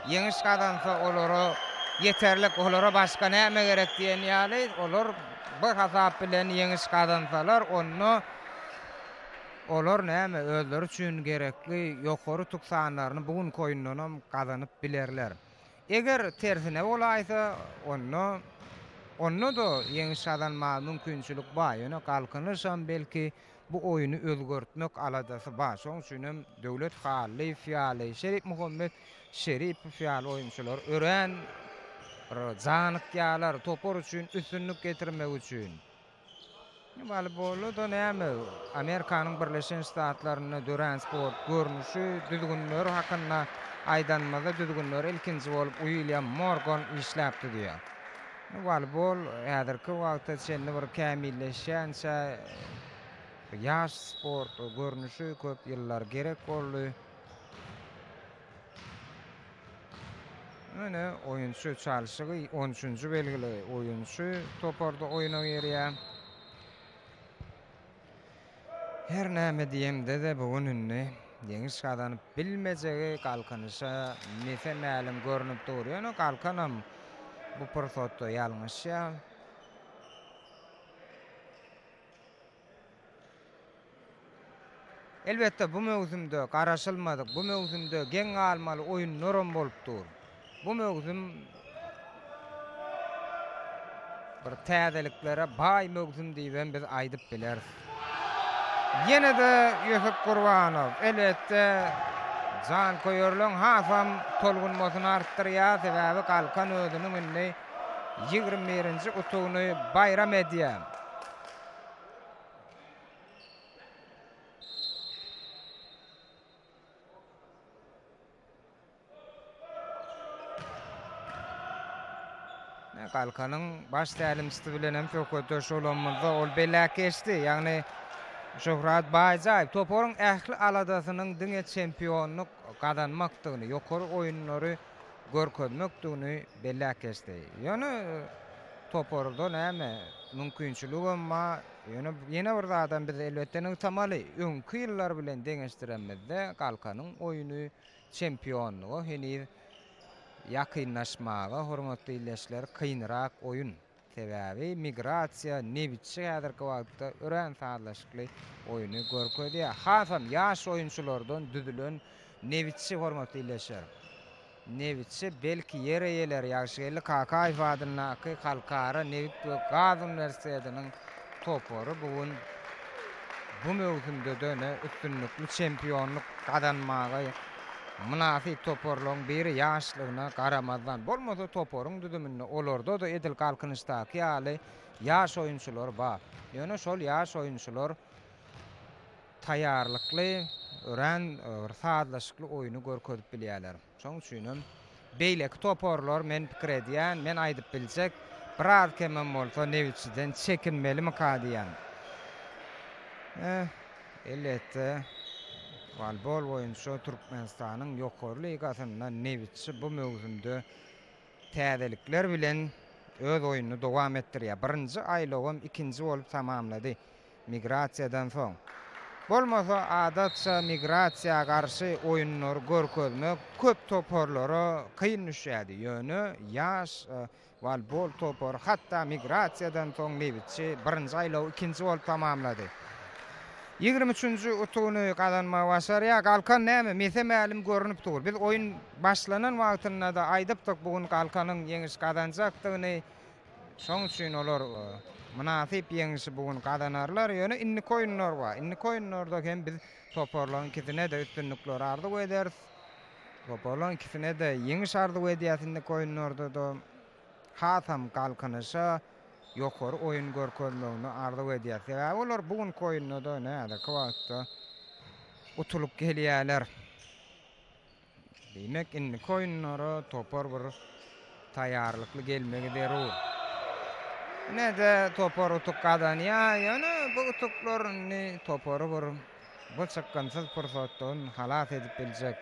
ýeňiş gazansa olara ýeterlik, olara başga näme gerek diýen ýaly, olar bu hasap bilen ýeňiş gazansalar, onda olar näme özleri üçin gerekli ýokary utuk sanlaryny bu günki oýundanam gazanyp bilerler. Eger tersine bolaýsa, onda onda-da ýeňiş gazanmaga mümkinçilik bar. Ýöne Galkynyşam belki bu oýny özgertmek aladasy bar. Şonuň üçin hem Döwlet Hallyýew ýaly, Şeripmuhammet Şeripow ýaly oýunçylar örän bir janykýarlar topar üçin üstünlik getirmek üçin. Woleýbolda-da näme, Amerikanyň Birleşen Ştatlarynda dörän sport görnüşi, düzgünleri hakynda aýdanymyzda, düzgünleri ilkinji bolup Uilýam Morgan işläp düzýär. Woleýbol häzirki wagta çenli bir kämilleşýänçä ýaş sport görnüşi, köp ýyllar gerek boldy. Ýöne oýunçy çalşygy on üçünji belgili oýunçy toparda oýna girýär. Her näme diýemde-de bu gün indi ýeňiş gazanyp bilmejegi Galkynyşa mese-mälim görnüp dur. Ýöne Galkanam bu pursatda ýalňyşýar. Elbetde, bu möwsümde garaşylmadyk, bu möwsümde geň galmaly oýunlaram bolup dur. Bu möwsüm bir täzeliklere baý möwsüm diýibem biz aýdyp bileris. Ýene-de Ýusup Gurbanow, elbetde, janköýerleň hasam tolgunmasyny artdyrýar, sebäbi Galkan özüniň indi 21-nji utugyny baýram edýär. Galkanyň baş tälimçisi bilen hem söhbetdeş bolanymyzda ol belläp geçdi. Ýagny Şöhrat Baýjaýew toparyň ähli aladasynyň diňe çempionlyk gazanmakdygyny, ýokary oýunlary görkezmekdigini belläp geçdi. Ýöne toparda näme mümkinçiligem bar. Ýöne ýene bir zadam biz elbetde nygtamaly. Öňki ýyllar bilen deňeşdiremizde Galkanyň oýny çempionlyga heniz ýakynlaşmaga hormatly ildeşler kynrak oýun. Sebäbi migrasiýa Nebitçi häzirki wagtda örän sazlaşykly oýny görkezýär. Hasam ýaş oýunçylardan düzülen Nebitçi hormatly ildeşler. Nebitçi belki ýer eýeleri Ýagşygeldi Kakaýew adyndaky Halkara nebit we gaz uniwersitetiniň topary bu gün bu möwsümde-de üstünlikli çempionlyk. gazanmaga mynasyp toparlaryň biri ýaşlygyna garamazdan. Bolmasa toparyň düzüminde olarda-da edil Galkynyşdaky ýaly ýaş oýunçylar bar. Ýöne şol ýaş oýunçylar taýýarlykly, örän bir sazlaşykly oýny görkezip bilýärler. Şonuň üçinem beýleki toparlar men pikir edýän, men aýdyp biljek, biraz kemem bolsa Nebitçiden çekinmelimika diýýän. Eh, elbetde, woleýbol boýunça Türkmenistanyň ýokary ligasynda Nebitçi bu möwsümde täzelikler bilen öz oýnuny dowam etdirýär. Birinji aýlawam ikinji bolup tamamlady. Migrasiýadan soň. Bolmasa adatça migrasiýa garşy oýunlary görkezmek köp toparlara kyn düşýärdi. Ýöne ýaş wolbol topary hatda migrasiýadan soň Nebitçi birinji aýlawy ikinji bolup tamamlady. Ýigrimi üçünji utugyny gazanmagy başarýar. Galkan näme, mese-mälim görnüp dur. Biz oýun başlanan wagtynda-da aýdypdyk bu gün Galkanyň ýeňiş gazanjakdygyny. Şoň üçin olar mynasyp ýeňşi bu gün gazanarlar. Ýöne indiki oýunlar bar. Indiki oýunlarda hem biz toparlaryň ikisine-de üstünlikleri arzuw ederis. Toparlaryň ikisine-de ýeňiş arzuw edýäs indiki oýunlarda-da. Hasam Galkynyşa ýokary oýun görkezmegini arzuw edýäs. Sebäbi olar bu günki oýunda-da ine häzirki wagtda utulyp gelýärler. Diýmek, indiki oýunlara topar bir taýýarlykly gelmegi zerur. Ine-de topar utuk gazanýar, ýöne bu utuklar indi topary bir bu çykgynsyz pursatdan halas edip biljek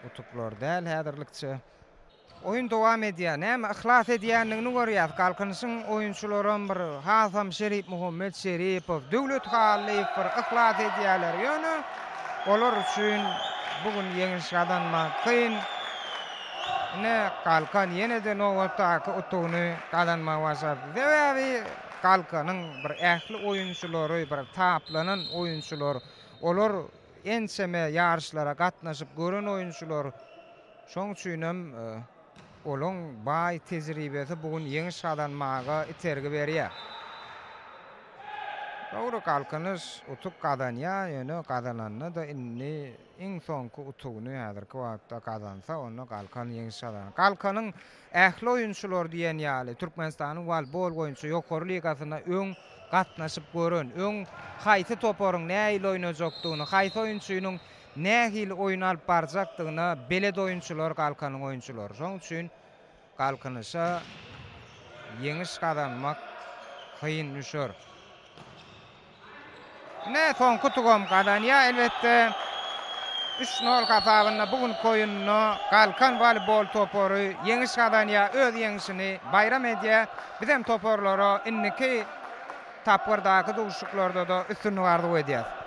utuklar däl häzirlikçe. Oýun dowam edýär. Näme yhlas edýändigini görýäs. Galkynyşyň oýunçylaram bir hasam Şeripmuhammet Şeripow, Döwlet Hallyýew bir yhlas edýärler. Ýöne olar üçin bu gün ýeňiş gazanmak kyn. Ine, Galkan ýene-de nobatdaky utugyny gazanmagy başardy. Sebäbi Galkanyň bir ähli oýunçylary bir taplanan oýunçylar. Olar ençeme ýaryşlara gatnaşyp gören oýunçylar. Şoň üçinem olaň baý tejribesi bu gün ýeňiş gazanmaga itergi berýär. Dogry, Galkynyş utuk gazanýar, ýöne gazananda-da indi iň soňky utugyny häzirki wagtda gazansa, onda Galkan ýeňiş gazanar. Galkanyň ähli oýunçylary diýen ýaly Türkmenistanyň wolbol boýunça ýokary ligasyna öň gatnaşyp gören, öň haýsy toparyň nähili oýnajakdygyny, haýsy oýunçynyň Nähili oýun alyp barjakdygyna belet oýunçylar Galkanyň oýunçylary. Şonuň üçin Galkynyşa ýeňiş gazanmak kyn düşer. Ine, soňky utugam gazanýar elbetde. Üç nol hasabynda bu günki oýunda Galkan woleýbol topary ýeňiş gazanýar, öz ýeňşini baýram edýär. Bizem toparlara indiki tapgyrdaky duşuşyklarda-da üstünlik arzuw edýäris.